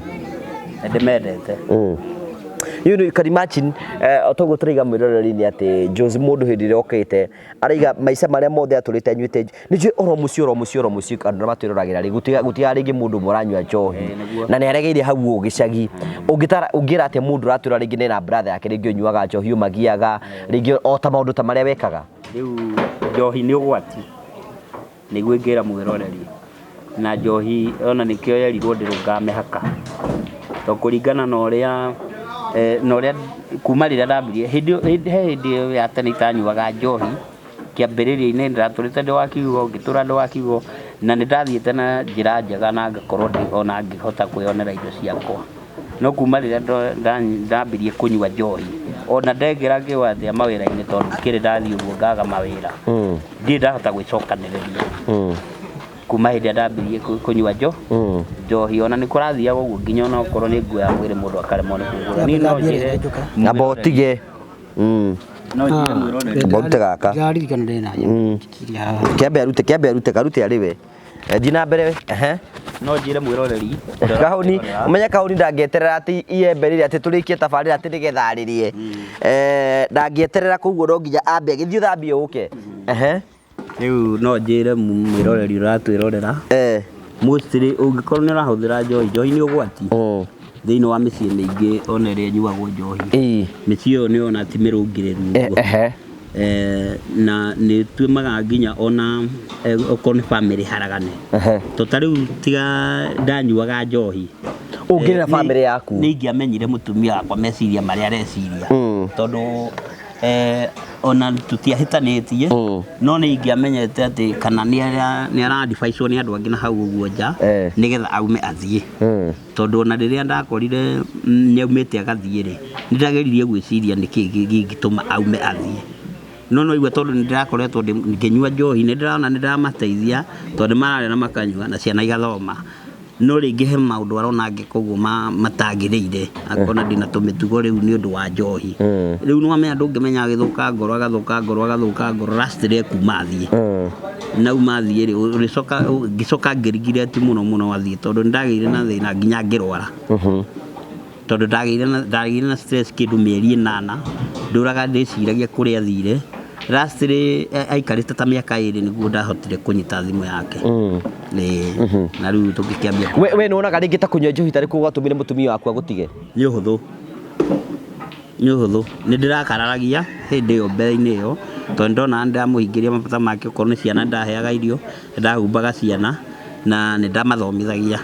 Nĩ ndĩmendete. You know, you can imagine, o toguo tũraiga mwĩroreri-inĩ atĩ Jose mũndũ hĩndĩ ĩrĩa okĩte araiga maica marĩa mothe atũrĩte anyuĩte nĩ njũĩ oro mũciĩ oro mũciĩ oro mũciĩ andũ arĩa matwĩroragĩra rĩ gũtigaga rĩngĩ mũndũ ũmwe ũranyua njohi na nĩ aregeire hau ũguo gĩcagi. Ũngĩra atĩa mũndũ ũratwĩra rĩngĩ nena brother yake rĩngĩ ũnyuaga njohi ũmagiaga rĩngĩ o ta maũndũ ta marĩa wekaga? Rĩu njohi nĩ ũgwati nĩguo ingĩra mwĩroreri, na njohi ona nĩkĩo yerirwo ndĩrũngaga mĩhaka, to kũringana na ũrĩa na ũrĩa kuma rĩrĩa ndambirie hĩndĩ he hĩndĩ ĩyo ya tene itanyuaga njohi kĩambĩrĩria-inĩ ndatũrĩte ndĩ wa kiugo, ngĩtũra ndĩ wa kiugo, na nĩ ndathiĩte na njĩra njega na ngakorwo ndĩ ona ngĩhota kwĩyonera indo ciakwa. No kuma rĩrĩa ndambirie kũnyua njohi, ona ndengera ngĩũa atĩa mawĩra-inĩ tondũ ndikĩrĩ ndathiĩ ũguo ngaga mawĩra, ndirĩ ndahota gwĩcokanĩrĩria. Kuma hĩndĩ ĩrĩa ndambirie kũnyua njohi, ona nĩ kũrathiaga ũguo nginya ona okorwo nĩ nguo ya mwĩrĩ mũndũ akaremwo nĩ kwĩgũra. Niĩ no njĩre Amba ũtige. No njĩre mwĩroreri. Amba ũrute gaka. Ndĩraririkana ndĩ na njikiri haha. Kĩambe arute, kĩambe arute, karute arĩ we. Thiĩ na mbere. No njĩre mwĩroreri. Kahũni, ũmenye kahũni ndangĩeterera atĩ iembe rĩrĩa atĩ tũrĩkie tabarĩra atĩ nĩgetha arĩrĩe. Ndangĩeterera koguo no nginya ambe agĩthiĩ ũthambie ũke. Rĩu no njĩre mwĩroreri ũratwĩrorera. Mostly ũngĩkorwo nĩ ũrahũthĩra njohi, njohi nĩ ũgwati. Thĩinĩ wa mĩciĩ mĩingĩ ona ĩrĩa ĩnyuagwo njohi. Mĩciĩ ĩyo nĩ ona ti mĩrũngĩrĩru ũguo. Na nĩ tuĩmaga nginya ona okorwo nĩ bamĩrĩ haragane. To ta rĩu tiga ndanyuaga njohi. Ũngĩrera bamĩrĩ yaku. Nĩ ingĩamenyire mũtumia wakwa meciria marĩa areciria. Tondũ ona tũtiahĩtanĩtie, no nĩ ingĩamenyete atĩ kana nĩ ara-advise-wo nĩ andũ angĩ na hau ũguo nja, nĩgetha aume athiĩ. Tondũ ona rĩrĩa ndakorire nĩ aumĩte agathiĩ rĩ, Nĩ ndageririe gwĩciria nĩkĩ gĩngĩtũma aume athiĩ, no no igua tondũ nĩ ndĩrakoretwo ngĩnyua njohi, nĩ ndĩrona nĩ ndĩramateithia tondũ mararĩa na makanyua na ciana igathoma. No rĩngĩ he maũndũ arona ngĩka ũguo matagĩrĩire, akona ndĩna tũmĩtugo rĩu nĩ ũndũ wa njohi. Rĩu nĩwamenya ndũngĩmenya agĩthũka ngoro, agathũka ngoro, agathũka ngoro, last ekuuma athiĩ. Na auma athiĩ rĩ, ũrĩcoka ngĩcoka ngĩrigireti mũno mũno athiĩ, tondũ nĩndagĩire na thĩna nginya ngĩrwara. Tondũ ndagĩire na stress kĩndũ mĩeri 8, ndũraga ndĩciragia kũrĩa athire. Lastly aikarĩte ta mĩaka 2 nĩguo ndahotire kũnyita thimũ yake. Ĩĩ, na rĩu tũngĩkĩambia. We nĩ wonaga rĩngĩ ta kũnyua njohi tarĩ kũu gwatũmire mũtumia waku agũtige? Nĩ ũhũthũ, nĩ ũhũthũ. Nĩ ndĩrakararagia hĩndĩ ĩyo, mbere-inĩ ĩyo, tondũ ndona nĩ ndamũhingĩria mabata make, okorwo nĩ ciana ndaheaga irio, nĩ ndahumbaga ciana na nĩ ndamathomithagia,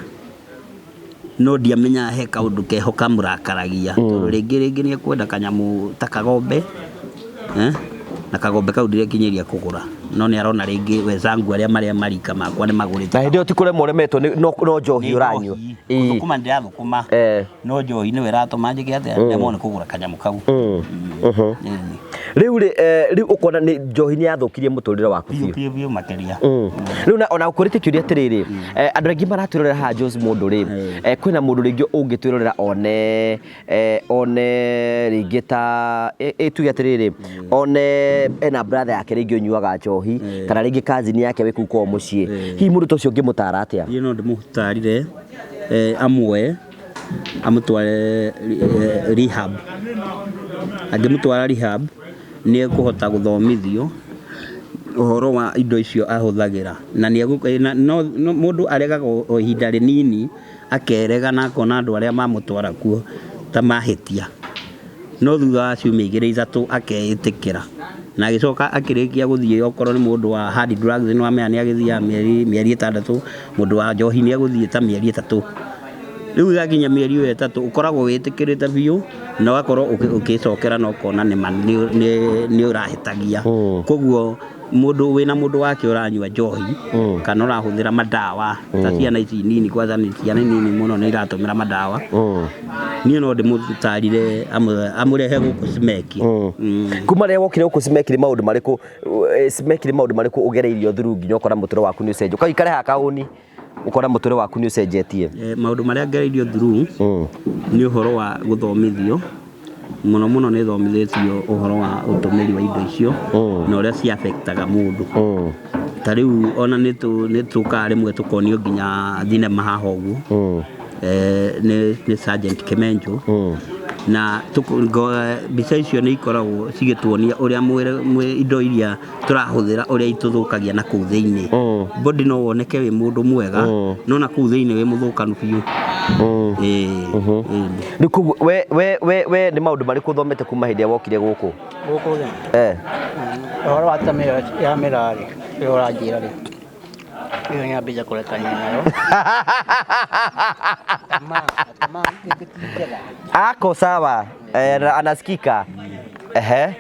no ndiamenyaga he kaũndũ keho kamũrakaragia, tondũ rĩngĩ nĩ ekwenda kanyamũ ta kagombe, na kagombe kau ndirekinyĩria kũgũra, no nĩ arona rĩngĩ wenzangu arĩa marĩa marika makwa nĩ magũrĩte. Na hĩndĩ ĩyo ti kũremwo ũremetwo, no njohi ũranyua. Gũthũkũma ndĩrathũkũma, no njohi nĩwe ĩratũma njĩke atĩa, ndemwo nĩ kũgũra kanyamũ kau. Ĩni. Rĩu rĩ, rĩu ũkona nĩ njohi nĩ yathũkirie mũtũrĩre waku? Biũ. Biũ biũ makĩria. Rĩu na ona ũkũrĩte kĩũria atĩrĩrĩ, andũ aingĩ maratwĩrorera haha, Jose mũndũ rĩ, kwĩna mũndũ rĩngĩ ũngĩtwĩrorera one rĩngĩ ta tuge atĩrĩrĩ, one ena brother yake rĩngĩ ũnyuaga njohi, kana rĩngĩ cousin yake wĩ kũu kwao mũciĩ, hihi mũndũ ta ũcio ũngĩmũtara atĩa? Niĩ no ndĩmũtarire amwoe amũtware rehab. Angĩmũtwara rehab, nĩ ekũhota gũthomithio ũhoro wa indo icio ahũthagĩra, na nĩ no mũndũ aregaga o ihinda rĩnini, akerega na akona andũ arĩa mamũtwara kuo ta mahĩtia, no thutha wa ciumia 2 3 akeĩtĩkĩra na agĩcoka akĩrĩkia gũthiĩ. Okorwo nĩ mũndũ wa hard drugs, nĩ wamenya nĩ agĩthiaga mĩeri 6, mũndũ wa njohi nĩ egũthiĩ ta mĩeri 3. Rĩu ĩgakinya mĩeri ĩyo 3, ũkoragwo wĩtĩkĩrĩte biũ na ũgakorwo ũkĩcokera na ũkona nĩma nĩ ũrahĩtagia. Koguo mũndũ wĩna mũndũ wake ũranyua njohi kana ũrahũthĩra madawa ta ciana ici nini, kwanza nĩ ciana nini mũno nĩ iratũmĩra madawa, niĩ no ndĩmũtarire amũrehe gũkũ Simeki. Kuma rĩrĩa wokire gũkũ Simeki nĩ maũndũ marĩkũ, Simeki nĩ maũndũ marĩkũ ũgereirio through nginya ũkona mũtũrĩre waku nĩ ũcenjetie, ũkaikare haha kaũni ũkona mũtũrĩre waku nĩ ũcenjetie? Maũndũ marĩa ngereirio through nĩ ũhoro wa gũthomithio mũno mũno. Nĩ thomithĩtio ũhoro wa ũtũmĩri wa indo icio na ũrĩa ci affectaga mũndũ. Ta rĩu ona nĩ tũkaga rĩmwe tũkonio nginya thinema haha ũguo, nĩ Sergeant Kimenjo, na mbica icio nĩ ikoragwo cigĩtuonia ũrĩa indo iria tũrahũthĩra ũrĩa itũthũkagia na kũu thĩinĩ. Body no woneke wĩ mũndũ mwega, no na kũu thĩinĩ wĩ mũthũkanu biũ. Ĩĩ. Rĩu koguo we nĩ maũndũ marĩkũ ũthomete kuma hĩndĩ ĩrĩa wokire gũkũ? Gũkũ rĩ, ũhoro wa ta ya mĩraa rĩ, ĩyo ũranjĩra rĩ, ĩyo nyambĩtie kũrekania nayo. Tamaa ĩngĩ ti njega. Ako sawa, anasikika, ehe.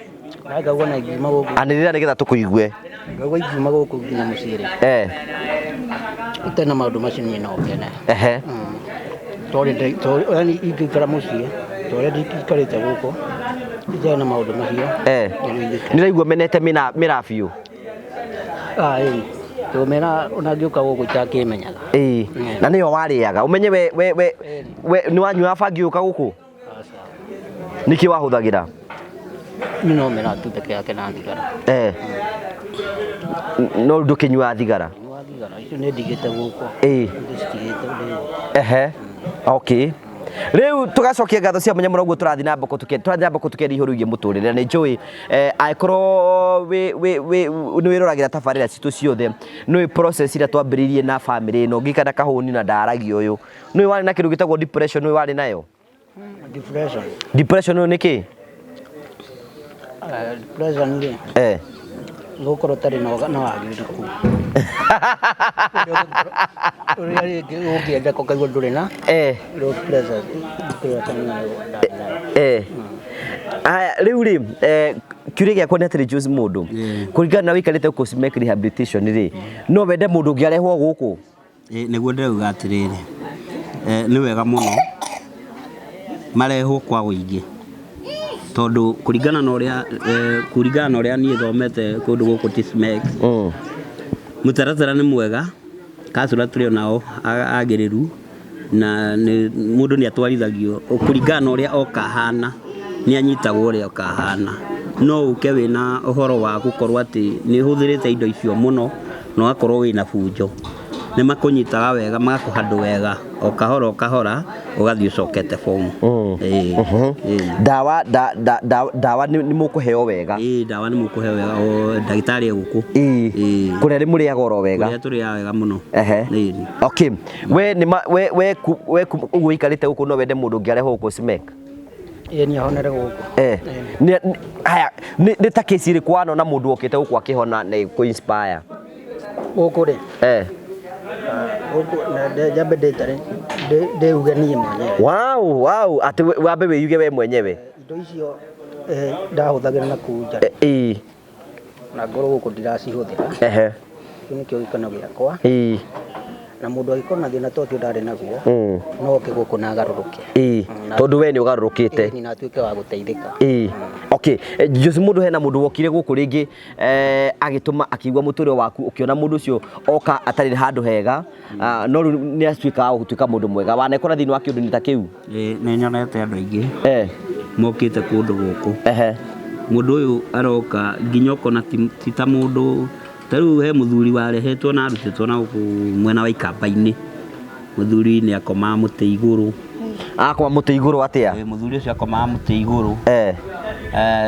Na ngaigua na ingiuma gũkũ. Anĩrĩra nĩgetha tũkũigue. Ngaigua ingiuma gũkũ nginya mũciĩ rĩ, itarĩ na maũndũ macio, niĩ no ngene. Tondũ yani ingĩikara mũciĩ ta ũrĩa ndikarĩte gũkũ itarĩ na maũndũ macio, nĩguo ingĩkena. Nĩ ũraigua menete mĩraa biũ? Ah, ĩĩ, tondũ mĩraa ona ngĩũka gũkũ itakĩmenyaga. Ĩĩ, na nĩyo warĩaga, ũmenye we nĩ wanyuaga bangi ũka gũkũ? Aca. Nĩkĩ wahũthagĩra? Niĩ no mĩraa tu peke yake na thigara. No rĩu ndũkĩnyuaga thigara? Nyua thigara icio nĩ ndigĩte gũkũ. Ndĩcitigĩte rĩu. Ehe, okay. Rĩu tũgacokia ngatho cia mwanya mũno. Ũguo tũrathiĩ na mbere tũrathiĩ na mbere tũkĩaria igũrũ rĩgiĩ mũtũrĩre, na nĩ njũĩ angĩkorwo wĩ nĩ wĩroragĩra tabarĩra citũ ciothe, nĩ process ĩrĩa twambĩrĩirie na famĩlĩ ĩno ngĩikara kahũni na ndaragia ũyũ, nĩ warĩ na kĩndũ gĩtagwo depression, nĩ warĩ nayo? Depression? Depression ũyũ nĩ kĩ? Depression rĩ, gũkorwo ũtarĩ na wagĩrĩrĩku ũrĩa rĩngĩ ũngĩenda, ũkaigua ndũrĩ na low pressure, depression nayo ndarĩ nayo. Aya, rĩu rĩ, kĩũria gĩakwa nĩ atĩrĩ, Jose mũndũ, kũringana na wĩikarĩte gũkũ Simek rehabilitation rĩ, no wende mũndũ ũngĩ arehwo gũkũ? Ĩ, nĩguo ndĩrauga atĩrĩrĩ, nĩ wega mũno marehwo kwa ũingĩ. Tondũ kũringana na ũrĩa kũringana na ũrĩa niĩ thomete kũndũ gũkũ Tismex, mũtaratara nĩ mwega, kacũra tũrĩ onao agĩrĩru, na mũndũ nĩ atwarithagio kũringana na ũrĩa oka ahana, nĩ anyitagwo ũrĩa oka ahana. No ũke wĩna ũhoro wa gũkorwo atĩ nĩ ũhũthĩrĩte indo icio mũno na ũgakorwo wĩna bunjo. Nĩ makũnyitaga wega, magakũhandũ wega, o kahora o kahora ũgathiĩ ũcokete bomu. Ndawa ndawa nĩ mũkũheo wega. Ĩĩ, ndawa nĩ mũkũheo wega, o ndagĩtarĩ egũkũ. Ĩĩ. Kũrĩa nĩ mũrĩaga oro wega. Kũrĩa tũrĩaga wega mũno. Okay. We nĩ we we we ũguo ũikarĩte gũkũ no wende mũndũ ũngĩ arehwo gũkũ Smek? Ĩĩ niĩ honere gũkũ. Haya, nĩ ta kesi ĩrĩkũ wanona mũndũ okĩte gũkũ akĩhona na kũ inspire? Gũkũ rĩ? Gũkũ njambe ndĩtare ndĩuge niĩ mwenyewe. Wow, wow, atĩ wambe wĩyuge we mwenyewe. Indo icio ndahũthagĩra na kũu nja. Ĩĩ. Na ngorwo gũkũ ndiracihũthĩra. Kĩu nĩkĩo gĩkeno gĩakwa. Na mũndũ angĩkorwo na thĩna ta ũcio ndarĩ naguo, no oke gũkũ na agarũrũke. Tondũ we nĩ ũgarũrũkĩte. Ĩĩ, na atuĩke wa gũteithĩka. Okay. Jose, mũndũ hena mũndũ wokire gũkũ rĩngĩ agĩtũma akĩigua mũtũrĩre waku, ũkĩona mũndũ ũcio oka atarĩ handũ hega, no rĩu nĩ atuĩka wa gũtuĩka mũndũ mwega. Wanekora thĩinĩ wa kĩũndũ-inĩ ta kĩu? Ĩĩ, nĩ nyonete andũ aingĩ mokĩte kũndũ gũkũ. Mũndũ ũyũ aroka nginya ũkona ti ta mũndũ. Ta rĩu he mũthuri warehetwo na arutĩtwo na gũkũ mwena wa Ikamba-inĩ. Mũthuri nĩ akomaga mũtĩ igũrũ. Akoma mũtĩ igũrũ atĩa? Mũthuri ũcio akomaga mũtĩ igũrũ.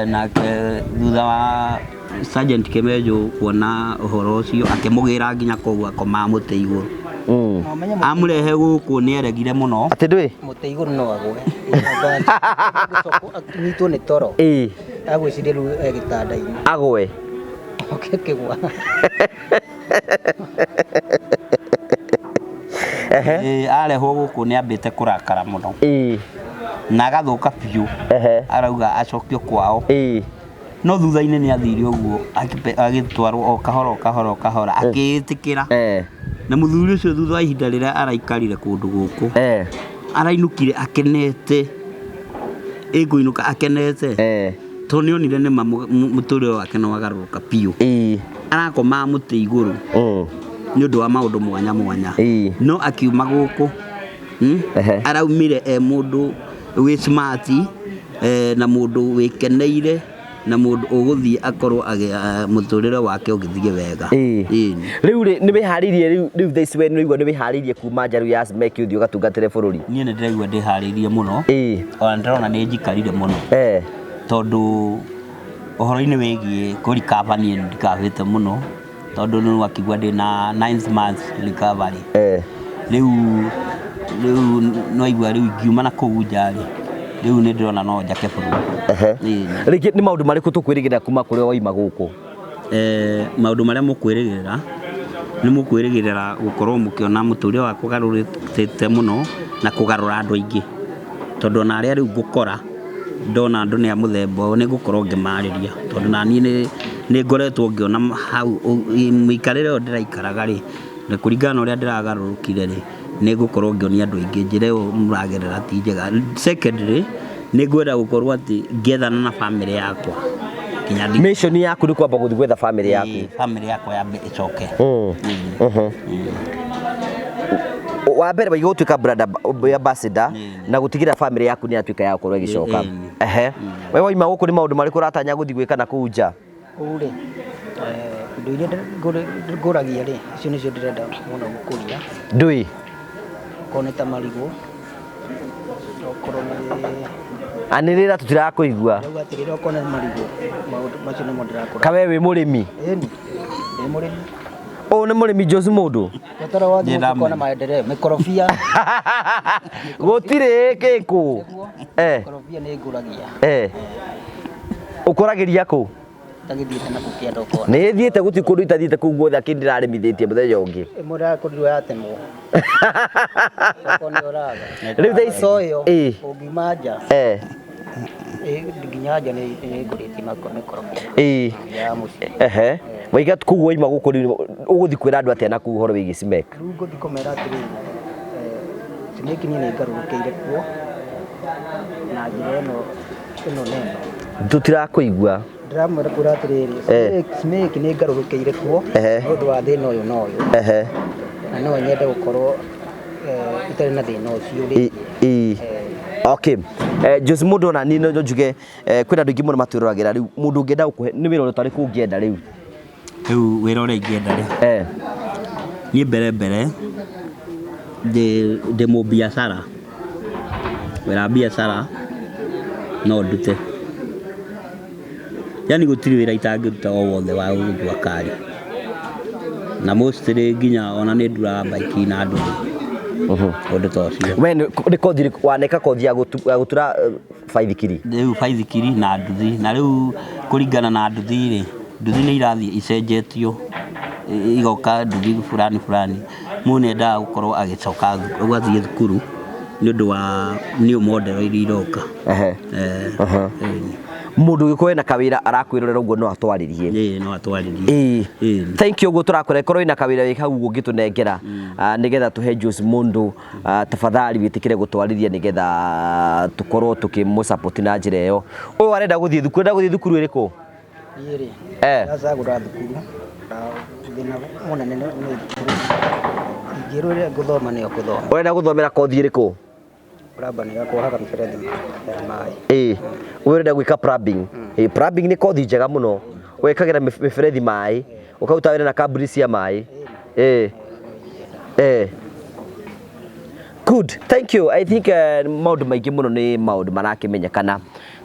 Nake thutha wa Sergeant Kimenjo kuona ũhoro ũcio akĩmũgĩra nginya kũu akomaga mũtĩ igũrũ. Amũrehe gũkũ nĩ eregire mũno. Atĩ ndũĩ? Mũtĩ igũrũ no agwe. Anyitwo nĩ toro. Agwĩciria rĩu e gĩtanda-inĩ. Agwe. Ũkĩgwa. Arehwo gũkũ nĩ ambĩte kũrakara mũno. Na agathũka biũ. Arauga acokio kwao. No thutha-inĩ nĩ athire ũguo agĩtwarwo o kahora o kahora o kahora akĩĩtĩkĩra. Na mũthuri ũcio thutha wa ihinda rĩrĩa araikarire kũndũ gũkũ, arainũkire akenete. Ĩkũinũka akenete. Tondũ nĩ onire nĩma mũtũrĩre wake nĩ wagarũrũka biũ. Arakomaga mũtĩ igũrũ nĩ ũndũ wa maũndũ mwanya mwanya. No akiuma gũkũ, araumire e mũndũ wĩ smart, na mũndũ wĩkeneire, na mũndũ ũgũthiĩ akorwo mũtũrĩre wake ũgĩthiĩ wega. Rĩu rĩ, nĩ wĩharĩirie rĩu thaa ici we nĩ ũraigua nĩ wĩharĩirie kuma nja rĩu ya Smek ũthiĩ ũgatungatĩre bũrũri? Niĩ nĩ ndĩraigua ndĩharĩirie mũno. Ona ndĩrona nĩ njikarire mũno. Tondũ ũhoro-inĩ wĩgiĩ kũrikaba niĩ nĩ ndikabĩte mũno, tondũ nĩ wakigua ndĩ na 9 months recovery. Rĩu no igua rĩu ingiuma na kũu nja rĩ, rĩu nĩ ndĩrona no njake bũrũri. Rĩngĩ nĩ maũndũ marĩkũ tũkwĩrĩgĩrĩra kuma kũrĩa waima gũkũ? Maũndũ marĩa mũkwĩrĩgĩrĩra, nĩ mũkwĩrĩgĩrĩra gũkorwo mũkĩona mũtũrĩre wakwa ũgarũrĩte mũno na kũgarũra andũ aingĩ. Tondũ ona arĩa rĩu ngũkora ndona andũ nĩ a mũthemba ũyũ, nĩ ngũkorwo ngĩmarĩria. Tondũ na niĩ nĩ ngoretwo ngĩona hau mũikarĩre ũyũ ndĩraikaraga rĩ, na kũringana na ũrĩa ndĩragarũrũkire rĩ, nĩ ngũkorwo ngĩonia andũ aingĩ njĩra ĩyo mũragerera ti njega. Secondly, nĩ ngwenda gũkorwo atĩ ngĩethana na bamĩrĩ yakwa. Mission yaku nĩ kwamba gũthiĩ gwetha bamĩrĩ yaku? Ĩĩ, bamĩrĩ yakwa yambe ĩcoke. Wa mbere waigua gũtuĩka brand ambassador na gũtigĩrĩra bamĩrĩ yaku nĩ yatuĩka ya gũkorwo ĩgĩcoka. We waima gũkũ nĩ maũndũ marĩkũ ũratanya gũthiĩ gwĩka na kũu nja? Kũu rĩ, indo iria ngũragia rĩ, icio nĩcio ndĩrenda mũno gũkũria. Ndũĩ? Okorwo nĩ ta marigũ, okorwo nĩ Anĩrĩra tũtirakũigua. Ndauga atĩrĩrĩ, okorwo nĩ marigũ, maũndũ macio nĩmo ndĩrakũra. Kawe wĩ mũrĩmi? Ĩni, ndĩ mũrĩmi. Ũyũ nĩ mũrĩmi Jose mũndũ? Mũtaro wa thimũ tũkona maendeleo, mĩkorobia. Gũtirĩ gĩkũ. Mĩkorobia nĩ ngũragia. Ũkũragĩria kũ? Ndagĩthiĩte na kũkĩenda ũkona. Nĩ thiĩte gũtirĩ kũndũ itathiĩte kũu guothe akĩndĩrarĩmithĩtie mũthenya ũngĩ. Ĩmwe ndĩrakũrirwo yatemwo. Okorwo nĩ ũraga. Rĩu thaa ici- Soyo, ũngiuma nja. Nginya nja nĩ ngũrĩtie mĩkorobia. Ya mũciĩ. Waiga kũu waima gũkũ rĩu ũgũthiĩ kwĩra andũ atĩa na kũu ũhoro wĩgiĩ Smek? Rĩu ngũthiĩ kũmera atĩrĩrĩ, Smek niĩ nĩ ngarũrũkĩire kuo na njĩra ĩno nene. Tũtirakũigua. Ndĩramwĩra kũra atĩrĩrĩ, Smake nĩ ngarũrũkĩire kuo nĩ ũndũ wa thĩna ũyũ na ũyũ, na no nyende gũkorwo itarĩ na thĩna ũcio rĩngĩ. Okay. Jose mũndũ ona niĩ no njuge kwĩna andũ aingĩ mũno matwĩroragĩra rĩu mũndũ ũngĩenda gũkũhe nĩ wĩra ũtarĩkũ ũngĩenda rĩu? Rĩu wĩra ũrĩa ingĩenda rĩ, niĩ mbere mbere ndĩ mũbiacara, wĩra wa biacara no ndute, yani gũtirĩ wĩra itangĩruta o wothe wa gũtua kari, na mostly nginya ona nĩ nduraga baiki na nduthi, ũndũ ta ũcio. We nĩ kothi ĩrĩkũ waneka kothi ya gũtura baithikiri? Rĩu baithikiri na nduthi, na rĩu kũringana na nduthi rĩ, nduthi nĩ irathiĩ icenjetio igoka nduthi fulani fulani, mũndũ nĩ endaga gũkorwo agĩcoka ũgathiĩ thukuru nĩ ũndũ wa new model iria iroka. Mũndũ ũngĩkorwo ena kawĩra arakwĩrorera ũguo no atwarĩrie. Ĩĩ no atwarĩrie. Ĩĩ. Thank you ũguo tũrakwĩra ĩkorwo wĩna kawĩra wĩ hau ũngĩtũnengera nĩgetha tũhe Jose Mũndũ, tafadhali wĩtĩkĩre gũtwarĩria nĩgetha tũkorwo tũkĩmũ support na njĩra ĩyo. Ũyũ arenda gũthiĩ thukuru, arenda gũthiĩ thukuru ĩrĩkũ? Niĩ rĩ, ndacagũra thukuru na thĩna mũnene nĩ thukuru, ingĩrwo ĩrĩa ngũthoma nĩyo ngũthoma. Ũrenda gũthomera kothi ĩrĩkũ? Plumber nĩ kuohaga mĩberethi ya maĩ. Ĩĩ, we ũrenda gwĩka plumbing. Ĩĩ, plumbing nĩ kothi njega mũno, wĩkagĩra mĩberethi maĩ, ũkaruta wĩra na kambuni cia maĩ. Ĩĩ. Ĩĩ. Good, thank you. I think maũndũ maingĩ mũno nĩ maũndũ marakĩmenyekana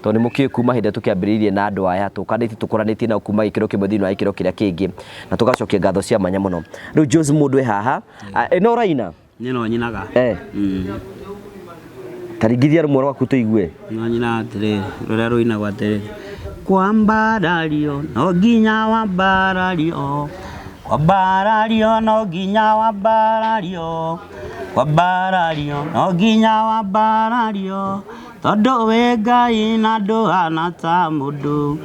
tondũ nĩ mũkĩũĩ kuma hĩndĩ ĩrĩa tũkĩambĩrĩirie na andũ aya tũkanĩtie tũkũranĩtie nao kuma gĩkĩro kĩmwe thĩinĩ wa gĩkĩro kĩrĩa kĩngĩ na tũgacokia ngatho cia mwanya mũno. Rĩu Jose mũndũ e haha, ĩno ũraina? Niĩ no nyinaga. Ta ringithia rũmwe rwaku tũigue. No nyinaga atĩrĩrĩ, rũrĩa rũinagwo atĩrĩrĩ, kwambarario no nginya wambarario, kwambarario no nginya wambarario, kwambarario no nginya wambarario, tondũ wĩ Ngai na ndũhana ta mũndũ,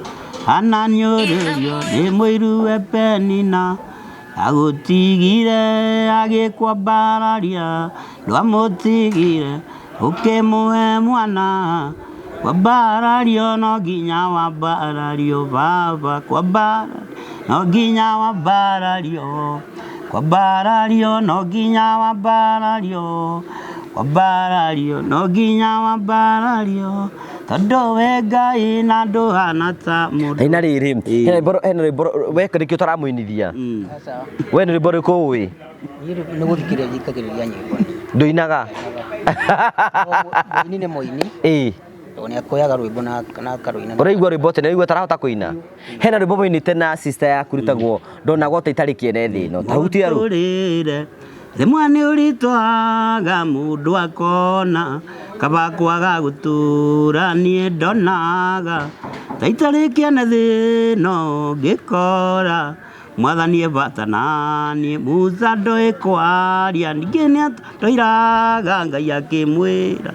ananyũrũrio nĩ mũiru we Penina, agũtigire agĩkwambararia, ndwamũtigire ũkĩmũhe mwana, kwambarario no nginya wambarario baba, kwambarario no nginya wambarario, kwambarario no nginya wambarario, kwambarario no nginya wambarario, tondũ wĩ Ngai na ndũhana ta mũndũ. Hena rĩrĩ, hena rwĩmbo we nĩkĩo ũtaramũinithia? We nĩ rwĩmbo rũrĩkũ ũĩ? Niĩ nĩ gũthikĩrĩria thikagĩrĩria nyĩmbo. Ndũinaga? Mũini nĩ mũini. Ĩĩ. Tondũ nĩ akuoyaga rwĩmbo na akarũina. Ũraigua rwĩmbo atĩa? Nĩũraigua tarahota kũina? Hena rwĩmbo mũinĩte na sister yaku rwĩtagwo ndonagwo ta itarĩ kĩene thĩ ĩno. Ta hutia rũu. Mũtũrĩre rĩmwe nĩ ũritũhaga mũndũ akona kaba kwaga gũtũra niĩ ndonaga ta itarĩ kĩene thĩ ĩno ngĩkora mwathani e bata na niĩ Musa ndoĩ kwaria ningĩ nĩ atũiraga Ngai akĩmwĩra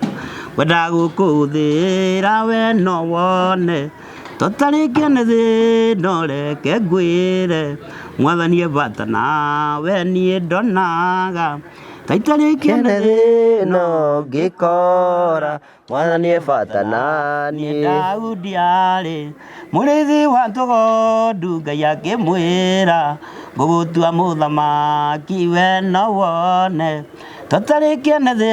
wenda gũkũhũthĩra we no wone tũtarĩ kĩene thĩ ĩno reke ngwĩre mwathani e bata nawe niĩ ndonaga ta itarĩ kĩene thĩ ĩno ngĩkora mwathani e bata na niĩ. Daudi arĩ mũrĩithi wa tũgondu Ngai akĩmwĩra ngũgũtua mũthamaki we no wone tũtarĩ kĩene thĩ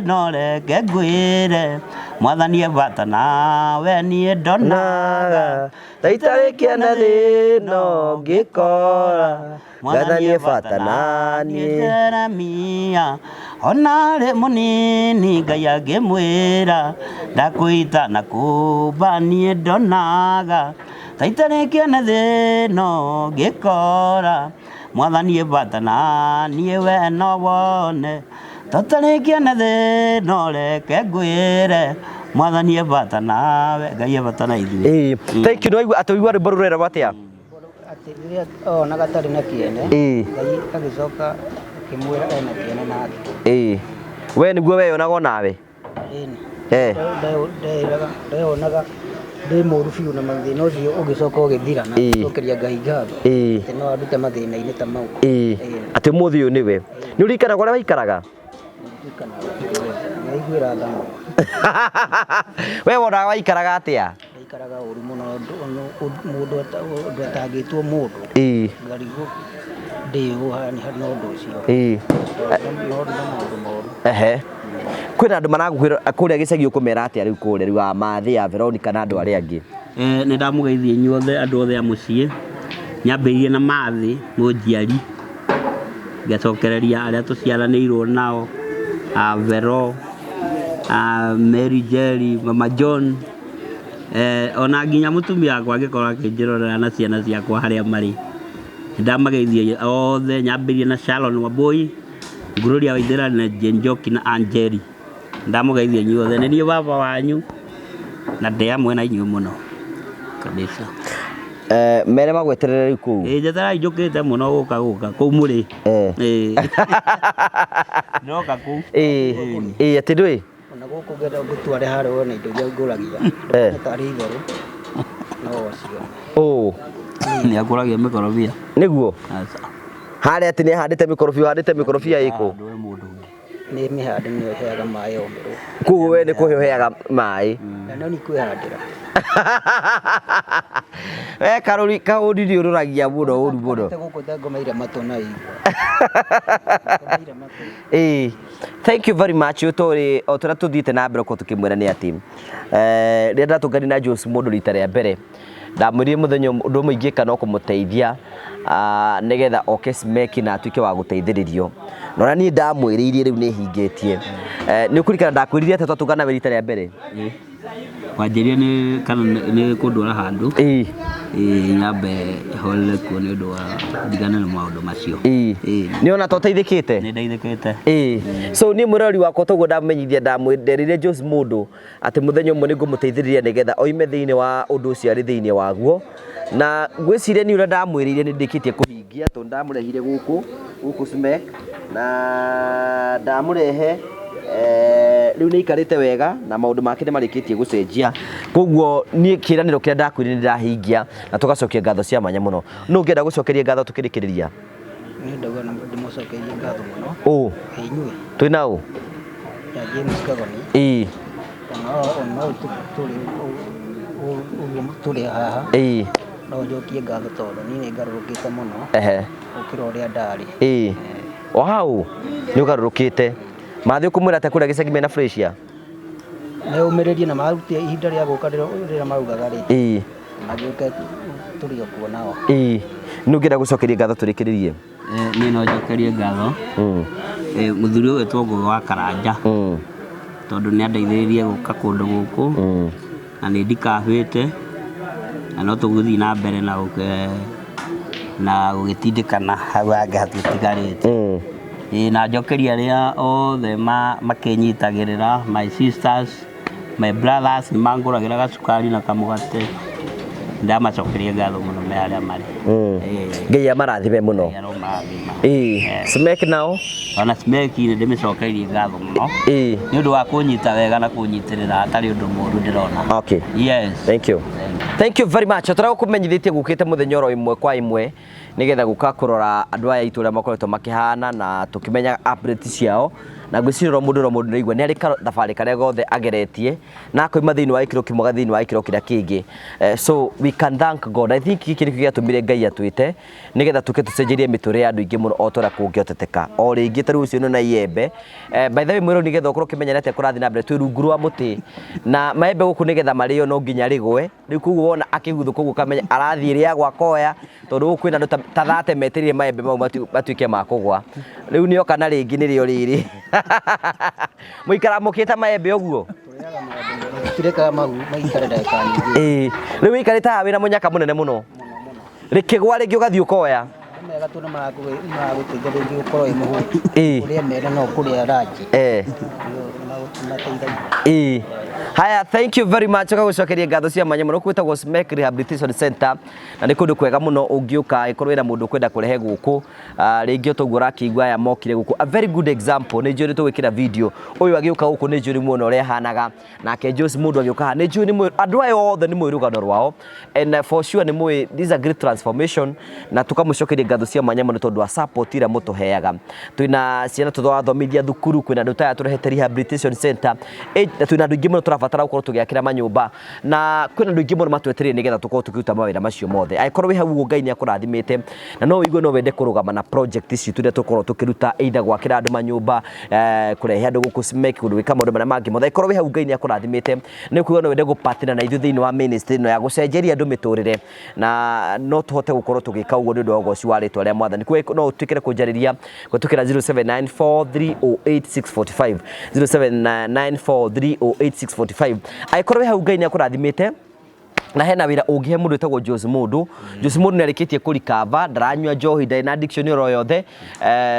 ĩno reke ngwĩre mwathani e bata nawe niĩ ndonaga ta itarĩ kĩene thĩ ĩno ngĩkora mwathani e bata na niĩ. Jeremia ona arĩ mũnini Ngai akĩmwĩra ndakũita na kũmba niĩ ndonaga ta itarĩ kĩene thĩ ĩno ngĩkora mwathani e bata na niĩ we no wone tũtarĩ kĩene thĩ ĩno reke ngwĩre mwathani e bata nawe Ngai e bata na ithuĩ. Ĩĩ, thank you. Nĩwaigua atĩ waigua rwĩmbo rũu rweragwo atĩa? Atĩ rĩrĩa onaga atarĩ na kĩene, Ĩĩ. Ngai agĩcoka akĩmwĩra ena kĩene nake. Ĩĩ. We nĩguo weyonaga onawe? Ĩni. Eh. Ndeyonaga ndĩ mũũru biũ na mathĩna ũcio ũgĩcoka ũgĩthira na Ĩĩ. gũcokeria Ngai ngatho Ĩĩ. atĩ no andute mathĩna-inĩ ta mau. Ĩĩ. Atĩ ũmũthĩ ũyũ nĩwe. Nĩ ũririkanaga ũrĩa waikaraga? Ndirikanaga, ngaiguĩra tha mũno. We wonaga waikaraga atĩa? Ndaikaraga ũru mũno mũndũ ũndũ atangĩtwo mũndũ. Ngarigwo ndĩ na ũndũ ũcio. No no maũndũ moru. Ehe. Kwĩna andũ maragũkwĩra kũrĩa gĩcagi, ũkũmera atĩa rĩu kũrĩa rĩu a Mathĩ ya Veronica na andũ arĩa angĩ? Nĩ ndamũgeithia inyuothe, andũ othe a mũciĩ. Nyambĩrĩirie na Mathĩ mũnjiari, ngacokereria arĩa tũciaranĩirwo nao, a Vero, a Mary Jerry, Mama John, ona nginya mũtumia wakwa angĩkorwo akĩnjĩrorera na ciana ciakwa harĩa marĩ. Nĩ ndamageithia othe, nyambĩrĩirie na Sharon Wambui, Gloria Waithera na Jane Njoki na Angeli. Ndamũgeithia inyuothe, nĩ niĩ baba wanyu na ndĩ hamwe na inyuĩ mũno kabisa. Mere magweterere rĩu kũu. Ĩĩ, njeterai njũkĩte mũno gũka kũu mũrĩ. Ĩĩ. Ndoka kũu. Ĩĩ, atĩ ndũĩ? Ona gũkũ ngenda ngũtware harĩa wone indo iria ngũragia. Nĩ tarĩ itherũ. No ũcio. Ũũ. Nĩ akũragia mĩkorobia. Nĩguo? Aca. Harĩa atĩ nĩ ahandĩte mĩkorobia, ũhandĩte mĩkorobia ĩkũ? Ndũĩ mũndũ ũngĩ. Nĩ mĩhande nĩyo ĩheaga maĩ o mĩrũ. Koguo we nĩ kũhe ũheaga maĩ. Na no nĩ kwĩhandĩra. We karũri kaũri nĩ ũrũragia mũno ũru mũno. Gũkũ ngomeire matũ na igua. Ngomeire matũ. Ĩĩ. Thank you very much. Ũtũrĩ o tũrĩa tũthiĩte na mbere gũkorwo tũkĩmwĩra nĩ atĩ rĩrĩa ndatũngani na Jose mũndũ rita rĩa mbere, ndamwĩrire mũthenya ũndũ ũmwe ingĩka no kũmũteithia nĩgetha oke Smeki na atuĩke wa gũteithĩrĩrio. Na ũrĩa niĩ ndamwĩrĩirie rĩu nĩ hingĩtie. Nĩ ũkũririkana ndakwĩrire atĩa twatũngana nawe rita rĩa mbere? Wanjĩrire nĩ kana nĩ kũndwara handũ. Ĩĩ. Ĩĩ, nyambe horere kuo nĩ ũndũ wa ndigane na maũndũ macio. Ĩĩ. Nĩ ona tũteithĩkĩte? Nĩ ndeithĩkĩte. Ĩĩ. So niĩ mwĩroreri wakwa toguo ndamenyithia, nderire Jose mũndũ atĩ mũthenya ũmwe nĩ ngũmũteithĩrĩria nĩgetha oime thĩinĩ wa ũndũ ũcio arĩ thĩinĩ waguo, na ngwĩciria niĩ ũrĩa ndamwĩrĩire nĩ ndĩkĩtie kũhingia, tondũ ndamũrehire gũkũ Smek na ndamũrehe, rĩu nĩ aikarĩte wega na maũndũ make nĩ marĩkĩtie gũcenjia. Koguo niĩ kĩĩranĩro kĩrĩa ndakwĩrire nĩ ndahingia, na tũgacokia ngatho cia mwanya mũno. Nũ ũngĩenda gũcokeria ngatho tũkĩrĩkĩrĩria? Niĩ ndauga ndĩmũcokerie ngatho mũno. Ũ? Inyuĩ. Twĩna ũ? Ya James Kagoni. Ĩĩ. Ona tũrĩ ũguo tũrĩ haha. Ĩĩ. No njokie ngatho tondũ niĩ nĩ ngarũrũkĩte mũno. Ehe. Gũkĩra ũrĩa ndarĩ. Ĩĩ. Wow, nĩ ũgarũrũkĩte. Mathĩ ũkũmwĩra atĩa kũrĩa gĩcagi mena Freshia? Meyũmĩrĩrie na marutie ihinda rĩa gũka rĩrĩa maugaga rĩ. Ĩĩ. Magĩũke tũrĩ o kuo nao. Ĩĩ. Nĩ ũngĩenda gũcokeria ngatho tũrĩkĩrĩrie? Niĩ no njokerie ngatho. Mũthuri ũyũ wĩtwo Ngũgĩ wa Karanja. Tondũ nĩ andeithĩrĩirie gũka kũndũ gũkũ. Na nĩ ndikabĩte na no tũgũthiĩ na mbere na na gũgĩtindĩkana hau hangĩ hatigarĩte. Ĩĩ, na njokerie arĩa othe makĩnyitagĩrĩra, my sisters, my brothers, nĩ mangũragĩra gacukari na kamũgate. Ndamacokeria ngatho mũno me harĩa marĩ. Ngai amarathime mũno. Ngai aromarathima. Ĩĩ. Smek nao? Ona Smek nĩ ndĩmĩcokeirie ngatho mũno. Ĩĩ. Nĩ ũndũ wa kũnyita wega na kũnyitĩrĩra hatarĩ ũndũ mũũru ndĩrona. Okay. Yes. Thank you. Thank you very much. Tũrĩa gũkũmenyithĩtie gũkĩte mũthenya oro ĩmwe kwa ĩmwe nĩgetha gũka kũrora andũ aya aitũ ũrĩa makoretwo makĩhana na tũkĩmenya update ciao, na ngwĩciria oro mũndũ oro mũndũ nĩaigua nĩ arĩ thabarĩ karĩa gothe ageretie na akoima thĩinĩ wa gĩkĩro kĩmwe thĩinĩ wa gĩkĩro kĩrĩa kĩngĩ. So we can thank God. I think gĩkĩ nĩkĩo gĩatũmire Ngai atwĩte nĩgetha tũke tũcenjerie mĩtũrĩre ya andũ aingĩ mũno o ta ũrĩa kũngĩhoteteka. O rĩngĩ ta rĩu ũcio nĩ na iembe. By the way mwĩrori, nĩgetha ũkorwo ũkĩmenya nĩ atĩa kũrathiĩ na mbere, twĩ rungu rwa mũtĩ na maembe gũkũ nĩgetha marĩo no nginya rĩgwe. Rĩu koguo wona akĩguthũka ũguo ũkamenya arathiĩ rĩagwa akoya, tondũ gũkũ kwĩna andũ ta thate metereire maembe mau matuĩke ma kũgwa. Rĩu nĩoka na rĩngĩ nĩrĩo rĩrĩ. Mũikara mũkĩte maembe ũguo? Tũtirekaga mau maikare ndagĩka nyingĩ. Ĩĩ. Rĩu wĩikarĩte haha wĩna mũnyaka mũnene mũno. Rĩkĩgwa rĩngĩ ũgathiĩ ũkoya. Nĩ mega tondũ nĩ maragũteithia rĩngĩ gũkorwo wĩ mũhũtu. Ĩĩ. Ũrĩe mene no kũrĩa ranji. Nĩ mateithagia. Ĩĩ. Haya, thank you very much. Ũgagũcokeria ngatho cia mwanya mũno. Gwĩtagwo Smek Rehabilitation Center na nĩ kũndũ kwega mũno ũngĩũka ĩkorwo wĩna mũndũ ũkwenda kũrehe gũkũ. Rĩngĩ o toguo ũrakĩigua aya mokire gũkũ. A very good example, nĩ njũĩ nĩ tũgwĩkĩra video. Ũyũ agĩũka gũkũ nĩ njũĩ nĩ muona ũrĩa ahanaga. Nake Jose mũndũ agĩũka haha nĩ njũĩ nĩ mũĩ andũ aya othe nĩ mũĩ rũgano rwao, and for sure nĩ mũĩ this is a great transformation, na tũkamũcokeria ngatho cia mwanya mũno tondũ wa support ĩrĩa mũtũheaga. Twĩna ciana tũrathomithia thukuru, kwĩna andũ ta aya tũrehete rehabilitation center, na twĩna andũ aingĩ mũno tũra Tũrabatara gũkorwo tũgĩakĩra manyũmba na kwĩna andũ aingĩ mũno matwetereire nĩgetha tũkorwo tũkĩruta mawĩra macio mothe. Angĩkorwo wĩ hau ũguo Ngai nĩ akũrathimĩte na no ũigue no wende kũrũgama na project citũ iria tũkorwo tũkĩruta, either gwakĩra andũ manyũmba, kũrehe andũ gũkũ Smek, gwĩka maũndũ marĩa mangĩ mothe. Angĩkorwo wĩ hau Ngai nĩ akũrathimĩte nĩ ũkuigua no wende gũpartner na ithuĩ thĩinĩ wa ministry ĩno ya gũcenjeria andũ mĩtũrĩre, na no tũhote gũkorwo tũgĩka ũguo nĩ ũndũ wa ũgoci wa rĩtwa rĩa Mwathani. Koguo no ũtwĩkĩre kũnjarĩria kũhetũkĩra 0794308645, 0794308645. Angĩkorwo wĩ hau Ngai nĩ akũrathimĩte na hena wĩra ũngĩhe mũndũ wĩtagwo Jose Mũndũ. Jose Mũndũ nĩ arĩkĩtie kũrikava, ndaranyua njohi, ndarĩ na addiction oro yothe,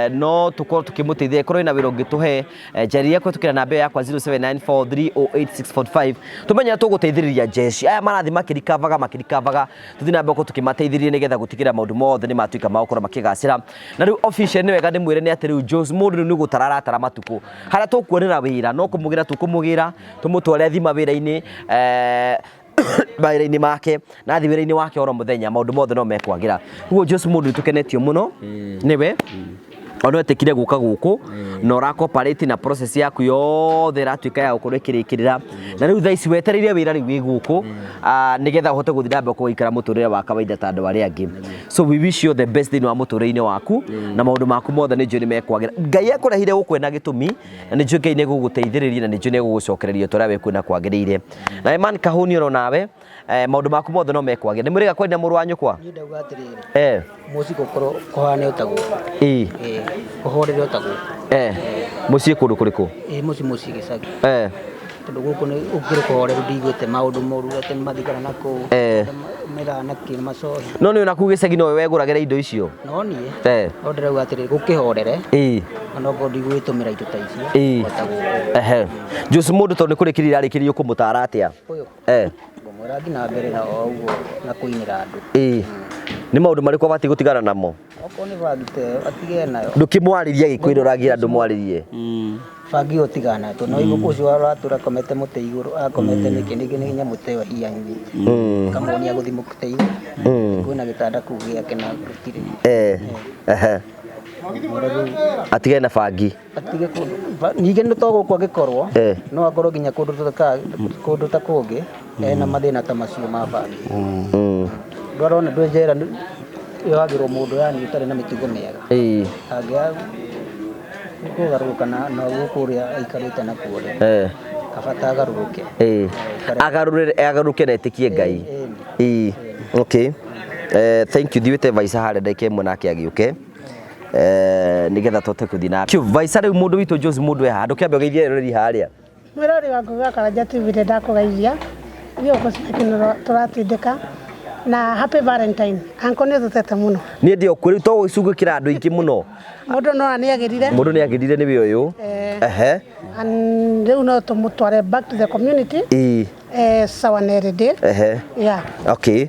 no tũkorwo tũkĩmũteithia. Ĩkorwo ĩna wĩra ũngĩtũhe, njarĩria kũhetũkĩra namba ĩyo yakwa 0794308645, tũmenye ũrĩa tũgũteithĩrĩria jeshi aya marathiĩ makĩrikavaga makĩrikavaga, tũthiĩ na mbere gũkorwo tũkĩmateithĩrĩria nĩgetha gũtigĩrĩra maũndũ mothe nĩ matuĩka ma gũkorwo makĩgacĩra. Na rĩu official nĩ wega ndĩmwĩre nĩ atĩ rĩu Jose Mũndũ rĩu nĩ gũtara aratara matukũ, harĩa tũkuonera wĩra no kũmũgĩra tũkũmũgĩra, tũmũtware athiĩ mawĩra-inĩ, mawĩra-inĩ make, na athiĩ wĩra-inĩ wake oro mũthenya maũndũ mothe no mekwagĩra. Koguo Jose Mũndũ nĩ tũkenetio mũno nĩwe, ona wetĩkire gũka gũkũ na ũra cooperate na process yaku yothe ĩratuĩka ya gũkorwo ĩkĩrĩkĩrĩra, na rĩu thaa ici wetereire wĩra rĩu wĩ gũkũ, nĩgetha ũhote gũthiĩ na mbere gũikara mũtũrĩre wa kawaida ta andũ arĩa angĩ. So we wish you the best thĩinĩ wa mũtũrĩre-inĩ waku na maũndũ maku mothe nĩ njũĩ nĩ mekwagĩra. Ngai akũrehire gũkũ ena gĩtũmi, na nĩ njũĩ Ngai nĩ egũgũteithĩrĩria na nĩ njũĩ nĩ egũgũcokereria ta ũrĩa we kuona kwagĩrĩire. Na Eman Kahuni oro nawe, maũndũ maku mothe no mekwagĩra. Nĩ mũrĩga kwaria na mũrũ wa nyũkwa? Niĩ ndauga atĩrĩrĩ, mũciĩ gũkorwo kũhane o ta gũkũ. Kũhorere o ta gũkũ. Mũciĩ kũndũ kũrĩkũ? Mũciĩ mũciĩ gĩcagi. Tondũ gũkũ nĩ gũkĩrĩ kũhoreru, ndiguĩte maũndũ moru atĩ nĩ mathikana na kũu. Mĩraa na kĩ macohi. No nĩ ona kũu gĩcagi nowe wegũragĩra indo icio? No niĩ. No ndĩrauga atĩrĩrĩ, gũkĩhorere. Ona okorwo ndigũgĩtũmĩra indo ta icio. O ta gũkũ. Jose Mũndũ tondũ nĩ kũrĩkĩrĩria arĩkĩrĩria ũkũmũtara atĩa? Ũyũ. Ngũmwĩra athiĩ na mbere na o ũguo na kũinĩra andũ. Nĩ maũndũ marĩkũ abatiĩ gũtigana namo? Okorwo nĩ bangi ta ĩyo atige nayo. Ndũkĩmwarĩrie agĩkwĩra ũragira ndũmwarĩrie. Bangi ĩyo tigana nayo tondũ no ũigua ũcio ũratũra akomete mũtĩ igũrũ, akomete nĩkĩ nĩkĩ nĩ nyamũ ta ĩyo hianyuĩte. Ũkamuonia gũthiĩ mũtĩ igũrũ. Kwĩna gĩtanda kũu gĩake na gũtirĩ. Atigane na bangi. Atige kũndũ. Ningĩ nĩ to gũkũ angĩkorwo, no akorwo nginya kũndũ ta kũngĩ ena mathĩna ta macio ma bangi. Ndwarona ndwĩ njera yohagĩrwo mũndũ yani ũtarĩ na mĩtugo mĩega. Angĩaga kũgarũrũka na gũkũ ũrĩa aikarĩte nakuo rĩ, kaba ta agarũrũke. Agarũrĩre, agarũrũke na etĩkie Ngai. Okay. Thank you. Thiĩte Vaica harĩa ndagĩka ĩmwe nake agĩũke. Nĩgetha tũhote gũthiĩ na Vaica. Rĩu mũndũ witũ Jose Mũndũ e haha, ndũkĩambe ũgeithie eroreri harĩa. Mwĩrori wa Ngũgĩ wa Karanja TV, nĩ ndakũgeithia. Ithuĩ gũkũ Sibaki tũratindĩka na happy Valentine. Uncle nĩ ũthutete mũno. Niĩ ndĩ okuo rĩu to gũcungũkĩra andũ aingĩ mũno. Mũndũ no nĩ agĩrire. Mũndũ nĩ agĩrire nĩwe ũyũ. And rĩu no tũmũtware back to the community. Sawa na ready. Yeah. Okay.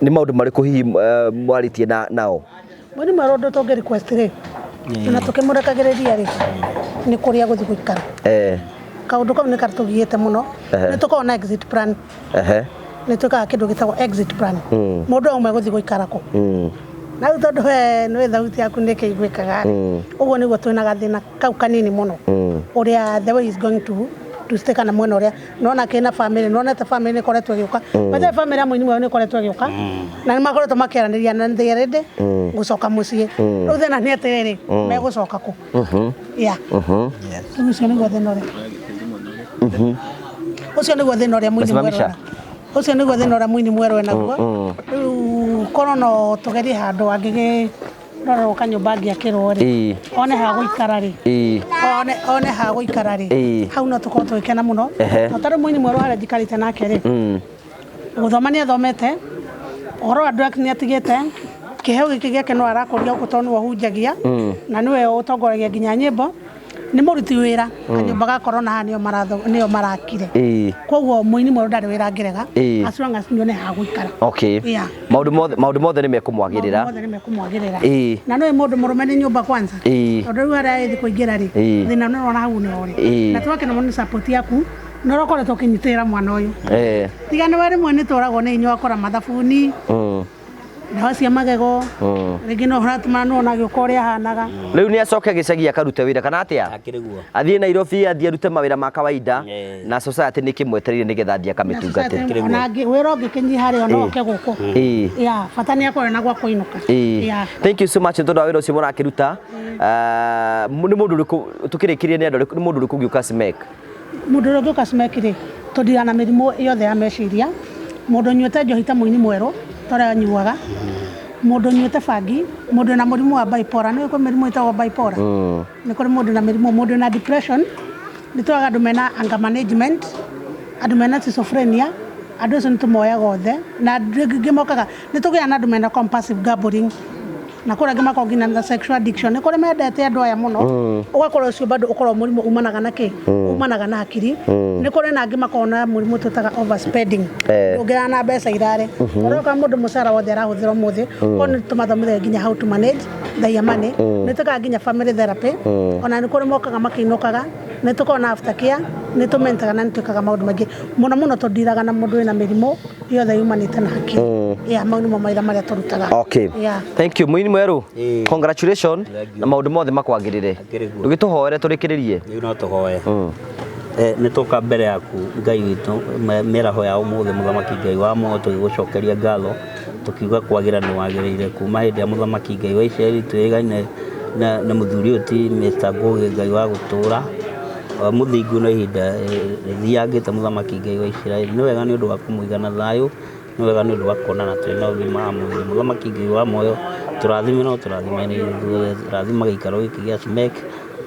Nĩ maũndũ marĩkũ hihi mwarĩtie nao? Mweri mwerũ ũndũ tũngĩ request rĩ, na tũkĩmũrekagĩrĩria rĩ, nĩ kũrĩa gũthiĩ gũikara. Kaũndũ kau nĩ katũgiĩte mũno. Nĩ tũkoragwo na exit plan. Nĩ twĩkaga kĩndũ gĩtagwo exit plan. Mũndũ auma gũthiĩ gũikara kũ? Na rĩu tondũ we nĩ thauti yaku nĩ ĩkĩiguĩkaga rĩ, ũguo nĩguo twĩna gathĩna kau kanini mũno. Ũrĩa the way is going to stay kana mwena ũrĩa nona kĩna family, nonete family nĩ ĩkoretwo ĩgĩũka. By the way, family ya mũini mwerũ nĩ ĩkoretwo ĩgĩũka. Na nĩ makoretwo makĩaranĩria na they are ready gũcoka mũciĩ. Rĩu thĩna nĩ atĩrĩrĩ, megũcoka kũ? Yeah. Rĩu ũcio nĩguo thĩna ũrĩa. Ũcio nĩguo thĩna ũrĩa mũini mwerũ Mesimamisha. ena. Ũcio nĩguo thĩna ũrĩa mũini mwerũ enaguo. Rĩu korwo no tũgerie handũ angĩgĩ rorerwo kanyũmba angĩakĩrwo rĩ, one ha gũikara rĩ, one ha gũikara rĩ, hau no tũkorwo tũgĩkena mũno. Na tarĩu mũini mwerũ harĩa njikarĩte nake rĩ, gũthoma nĩ athomete, ũhoro wa drugs nĩ atigĩte, kĩheo gĩkĩ gĩake no arakũria gũkũ tondũ nĩwe ũhunjagia na nĩwe ũtongoragia nginya nyĩmbo, nĩ mũruti wĩra, kanyũmba ga corona haha nĩo nĩo marakire. Koguo mũini mwerũ ndarĩ wĩra angĩrega, as long as nĩone ha gũikara. Okay. Yeah. Maũndũ mothe nĩ mekũmwagĩrĩra. Maũndũ mothe nĩ mekũmwagĩrĩra. Na nĩũĩ mũndũ mũrũme nĩ nyũmba kwanza. Tondũ rĩu harĩa ĩthi kũingĩra rĩ, thĩna nĩ ũrona hau nĩ ũrĩ. Na twakena mũno nĩ support yaku, na ũrĩa ũkoretwo ũkĩnyitĩrĩra mwana ũyũ. Tiga nĩwe rĩmwe nĩ tũragwo nĩ hinya wakora mathabuni. Ndawa cia magego, rĩngĩ no ũratũmana no ona agĩũka ũrĩa ahanaga. Rĩu nĩ acoke gĩcagi akarute wĩra kana atĩa? Akĩrĩ guo. Athiĩ Nairobi, athiĩ arute mawĩra ma kawaida na society nĩ kĩmwetereire nĩgetha athiĩ akamĩtungate. Ona wĩra ũngĩkĩnyiha rĩ, ona oke gũkũ. Yeah, bata nĩ akorwo na gwa kũinũka. Yeah. Thank you so much nĩ tondũ wa wĩra ũcio mũrakĩruta. Nĩ mũndũ ũrĩkũ tũkĩrĩkĩrie, nĩ andũ arĩkũ, nĩ mũndũ ũrĩkũ ũngĩũka Smek? Mũndũ ũrĩa ũngĩũka Smek rĩ, tũndiraga na mĩrimũ yothe ya meciria. Mũndũ ũnyuĩte njohi ta mũini mwerũ, ta ũrĩa anyuaga, mũndũ ũnyuĩte bangi, mũndũ wĩna mũrimũ wa bipolar. Nĩ ũĩ kwĩ mĩrimũ ĩtagwo bipolar? Nĩ kũrĩ mũndũ na mĩrimũ, mũndũ wĩna depression, nĩ tũraga andũ mena anger management, andũ mena schizophrenia, andũ acio nĩ tũmoyaga othe. Na andũ angĩ mokaga, nĩ tũgĩaga na andũ mena compulsive gambling, na kũrĩ angĩ makoragwo nginya na sexual addiction. Nĩ kũrĩ mendete andũ aya mũno, ũgakora ũcio bado ũkoragwo mũrimũ umanaga na kĩ? Umanaga na hakiri. Nĩ kũrĩ na angĩ makoragwo na mũrimũ twĩtaga overspending. Ndũngĩra na mbeca irare. Ũroka mũndũ mũcara wothe arahũthĩra ũmũthĩ, koguo nĩ tũmathomithagia nginya how to manage their money. Nĩ twĩkaga nginya family therapy. Ona nĩ kũrĩ mokaga makĩinũkaga, nĩ tũkoragwo na after care, nĩ tũmentaga na nĩ twĩkaga maũndũ maingĩ. Mũno mũno tũndiraga na mũndũ wĩna mĩrimũ yothe yumanĩte na hakiri. Yeah, mau nĩmo mawĩra marĩa tũrutaga. Okay. Yeah. Thank you mũini mwerũ. Congratulations. Thank you. Na maũndũ mothe makwagĩrĩre. Akĩrĩ guo. Ndũgĩtũhoere tũrĩkĩrĩrie. Rĩu no tũhoe. Nĩ tũka mbere yaku Ngai witũ mĩaraho ya ũmũthĩ, mũthamaki Ngai wa muoyo, tũgĩgũcokeria ngatho tũkiuga kwagĩra nĩ wagĩrĩire kuma hĩndĩ ya mũthamaki Ngai wa Isiraeli twĩgaine na mũthuri ũyũ ti Mr. Ngũgĩ Ngai wa gũtũra mũthingu na ihinda rĩthiangĩte. Mũthamaki Ngai wa Isiraeli, nĩ wega nĩ ũndũ wa kũmũiga na thayũ, nĩ wega nĩ ũndũ wa kuonana twĩ na ũgima wa mwĩrĩ. Mũthamaki Ngai wa muoyo, tũrathime no tũrathime ithuothe, rathima gĩikaro gĩkĩ gĩa Smek,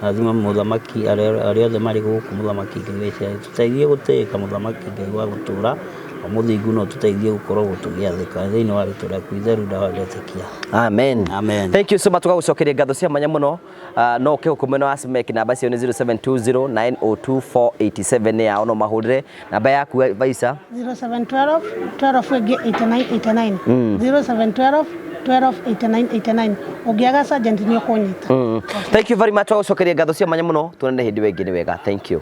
rathima mũthamaki arĩa othe marĩ gũkũ. Mũthamaki Ngai wa Isiraeli, tũteithie gũtĩĩka mũthamaki Ngai wa gũtũra o mũthingu, no tũteithie gũkorwo tũgĩathĩka thĩinĩ wa rĩtwa rĩaku itheru ndawendetĩkia. Amen. Amen. Thank you so much, tũgagũcokeria ngatho cia mwanya mũno. No ũke gũkũ mwena wa Smek, namba cio nĩ 0720902487 nĩ yao, no mahũrĩre. Namba yaku Vaisa? 0712 12 ĩngĩ 89 89, 0712 12 89 89. Ũngĩaga sergeant nĩ ũkũnyita. Thank you very much, tũgagũcokeria ngatho cia mwanya mũno, tuonane hĩndĩ ĩyo ĩngĩ. Nĩ wega, thank you.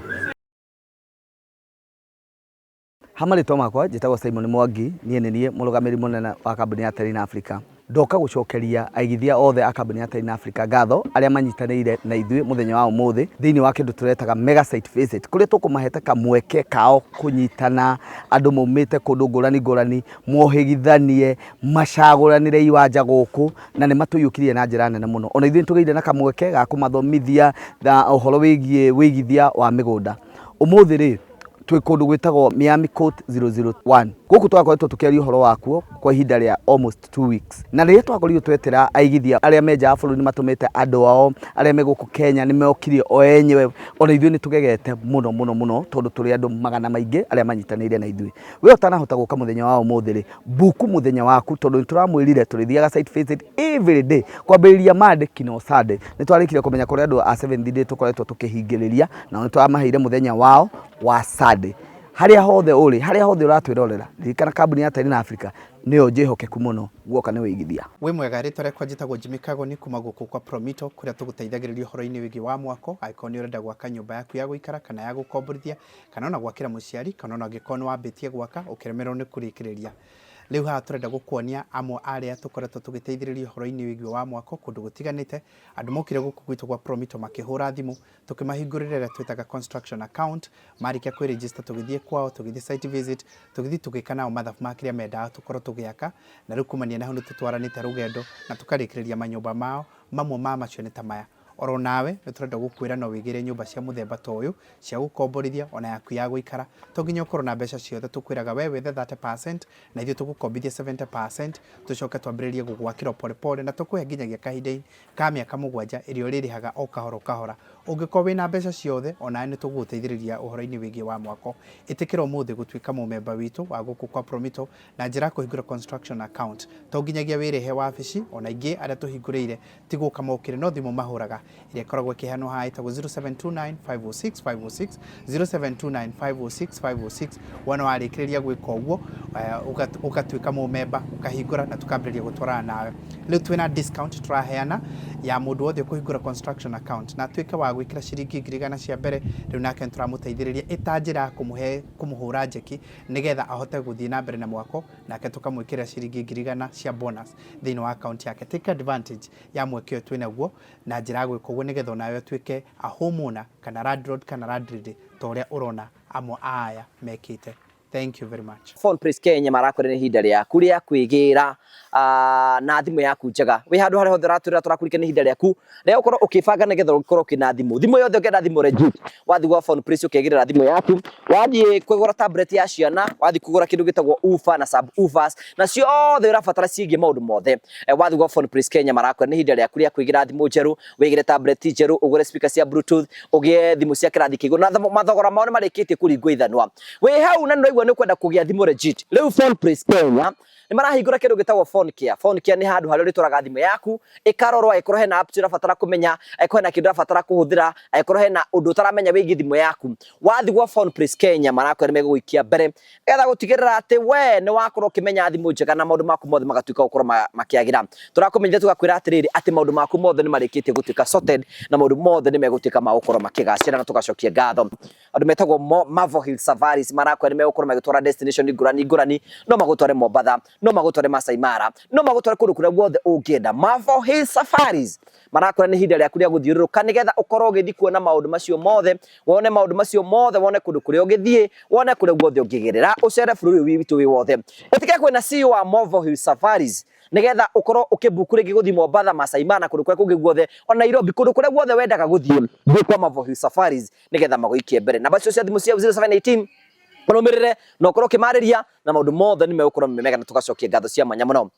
Ha marĩtwa makwa njĩtagwo Simon Mwangi, niĩ nĩ niĩ mũrũgamĩrĩri mũnene wa kambuni ya Terrain Africa. Ndoka gũcokeria aigithia othe a kambuni ya Terrain Africa ngatho arĩa manyitanĩire na ithuĩ mũthenya wa ũmũthĩ thĩinĩ wa kĩndũ tũretaga mega site visit, kũrĩa tũkũmahete kamweke kao kũnyitana andũ maumĩte kũndũ ngũrani ngũrani, mohĩgithanie, macagũranĩre iwanja gũkũ, na nĩ matũiyũkirie na njĩra nene mũno. Ona ithuĩ nĩ tũgĩire na kamweke ga kũmathomithia na ũhoro wĩgiĩ wĩigithia wa mĩgũnda. Ũmũthĩ rĩ, twĩ kũndũ gwĩtagwo Miami Court 001. Gũkũ twakoretwo tũkĩaria ũhoro wakuo kwa ihinda rĩa almost 2 weeks, na rĩrĩa twakorirwo twetĩra aigithia arĩa me nja wa bũrũri, nĩ matũmĩte andũ ao arĩa me gũkũ Kenya, nĩ mokire o enyewe. Ona ithuĩ nĩ tũgegete mũno mũno mũno tondũ tũrĩ andũ magana maingĩ arĩa manyitanĩire na ithuĩ. We ũtanahota gũka mũthenya wa ũmũthĩ rĩ, buku mũthenya waku, tondũ nĩ tũramwĩrire tũrĩthiaga site visit every day kwambĩrĩria Monday kinya Sunday. Nĩ twarĩkire kũmenya kũrĩ andũ a seventh day tũkoretwo tũkĩhingĩrĩria, nao nĩ tũramaheire mũthenya wao wa Sunday. Harĩa hothe ũrĩ, harĩa hothe ũratwĩrorera, ririkana kambuni ya Terina Africa nĩyo njĩhokeku mũno guoka nĩ wĩigithia. Wĩ mwega, rĩtwa rĩakwa njĩtagwo Jimmy Kagoni kuma gũkũ kwa Promito, kũrĩa tũgũteithagĩrĩria ũhoro-inĩ wĩgiĩ wa mwako. Angĩkorwo nĩ ũrenda gwaka nyũmba yaku ya gũikara kana ya gũkomborithia, kana ona gwakĩra mũciari, kana ona angĩkorwo nĩ wambĩtie gwaka ũkĩremererwo nĩ kũrĩkĩrĩria. Rĩu haha tũrenda gũkuonia amwe arĩa tũkoretwo tũgĩteithĩrĩria ũhoro-inĩ wĩgiĩ wa mwako kũndũ gũtiganĩte. Andũ mokire gũkũ gwitũ gwa Promito makĩhũra thimũ, tũkĩmahingũrĩra ĩrĩa twĩtaga construction account. Marĩkia kwĩ-register, tũgĩthiĩ kwao, tũgĩthiĩ site visit, tũgĩthiĩ tũgĩka nao mathabu ma kĩrĩa mendaga tũkorwo tũgĩaka, na rĩu kumania na hau nĩ tũtwaranĩte rũgendo na tũkarĩkĩrĩria manyũmba mao. Mamwe ma macio nĩ ta maya. Oro nawe nĩ tũrenda gũkwĩra no wĩgĩre nyũmba cia mũthemba ta ũyũ cia gũkomborithia ona yaku ya gũikara. To nginya ũkorwo na mbeca ciothe, tũkwĩraga we wethe 30% na ithuĩ tũgũkombithia 70%, tũcoke twambĩrĩrie gũgwakĩra o pole pole, na tũkũhe nginyagia kahinda ka mĩaka 7 ĩrĩa ũrĩrĩhaga o kahora o kahora. Ũngĩkorwo wĩna mbeca ciothe, onawe nĩ tũgũgũteithĩrĩria ũhoro-inĩ wĩgiĩ wa mwako. Ĩtĩkĩra ũmũthĩ gũtuĩka mũmemba witũ wa gũkũ kwa Promito na njĩra ya kũhingũra construction account. To nginyagia wĩrĩhe wabici, ona ingĩ arĩa tũhingũrĩire ti gũka mokire, no thimũ mahũraga. Ĩrĩa ĩkoragwo ĩkĩheanwo haha ĩtagwo 0729 506 506, 0729 506 506. Wona warĩkĩrĩria gwĩka ũguo, ũgatuĩka mũmemba, ũkahingũra na tũkambĩrĩria gũtwarana nawe. Rĩu twĩna discount tũraheana ya mũndũ wothe ũkũhingũra construction account na atuĩke wa gwĩkĩra ciringi 100,000 cia mbere. Rĩu nake nĩtũramũteithĩrĩria ĩta njĩra ya kũmũhe kũmũhũra njeki nĩgetha ahote gũthiĩ na mbere na mwako, nake tũkamwĩkĩrĩra ciringi 100,000 cia bonus thĩinĩ wa account yake. Take advantage ya mweke ũyũ twĩnaguo na njĩra ya gwĩka ũguo nĩgetha onawe ũtuĩke a homeowner kana landlord kana landlady ta ũrĩa ũrona amwe a aya mekĩte. Thank you very much. Phone Place Kenya marakwĩra nĩ ihinda rĩaku rĩa kwĩgĩra na thimũ yaku njega. Wĩ handũ harĩa hothe ũratũrĩra, tũrakũrikania ihinda rĩaku rĩa gũkorwo ũkĩbanga nĩgetha ũkorwo ũkĩna thimũ. Thimũ yothe ũngĩenda, thimũ legit, wathiĩ gwa Phone Place ũkegĩrĩra thimũ yaku. Wathiĩ kũgũra tablet ya ciana, wathiĩ kũgũra kĩndũ gĩtagwo woofer na sub woofers na ciothe ũrabatara ciĩgiĩ maũndũ mothe, wathiĩ gwa Phone Place Kenya marakwĩra nĩ ihinda rĩaku rĩa kwĩgĩra thimũ njerũ, wĩgĩre tablet njerũ, ũgũre speaker cia bluetooth, ũgĩe thimũ cia kĩrathi kĩa igũrũ na mathogora mao nĩ marĩkĩtie kũringwo ithanwa. Wĩ hau na nĩũraigua nĩ ũkwenda kũgĩa thimũ legit, rĩu Phone Place Kenya nĩ marahingũra kĩndũ gĩtagwo Phone Care. Phone Care nĩ handũ harĩa ũrĩtwaraga thimũ yaku ĩkarorwo, angĩkorwo hena apps ũrabatara kũmenya, angĩkorwo hena kĩndũ ũrabatara kũhũthĩra, angĩkorwo hena ũndũ ũtaramenya wĩgiĩ thimũ yaku, wathiĩ gwa Phone Place Kenya marakwĩra nĩ megũgũikia mbere nĩgetha gũtigĩrĩra atĩ we nĩ wakorwo ũkĩmenya thimũ njega na maũndũ maku mothe magatuĩka gũkorwo makĩagĩra. Tũrakũmenyithia, tũgakwĩra atĩrĩrĩ, atĩ maũndũ maku mothe nĩ marĩkĩtie gũtuĩka sorted na maũndũ mothe nĩ megũtuĩka ma gũkorwo makĩgacĩra na tũgacokia ngatho. Andũ metagwo Marvel Hill Safaris marakwĩra nĩ megũkorwo magĩtwara destination ngũrani ngũrani, no magũtware Mombatha, no magũtware Masai Mara, no magũtware kũndũ kũrĩa guothe ũngĩenda. Marvel Hill Safaris marakwĩra nĩ ihinda rĩaku rĩa gũthiũrũrũka nĩgetha ũkorwo ũgĩthiĩ kuona maũndũ macio mothe, wone maũndũ macio mothe, wone kũndũ kũrĩa ũngĩthiĩ, wone kũrĩa guothe ũngĩgerera, ũcere bũrũri ũyũ witũ wĩ wothe. Ũtige kwĩna CEO wa Marvel Hill Safaris nĩgetha ũkorwo ũkĩbuku rĩngĩ gũthiĩ Mombatha, Masai Mara na kũndũ kũrĩa kũngĩ guothe, ona Nairobi, kũndũ kũrĩa guothe wendaga gũthiĩ, thiĩ kwa Marvel Hill Safaris nĩgetha magũikie mbere. Namba cio cia thimũ cia 0718 ũrũmĩrĩre na ũkorwo ũkĩmarĩria na maũndũ mothe nĩ megũkorwo me mega na tũgacokia ngatho cia mwanya mũno.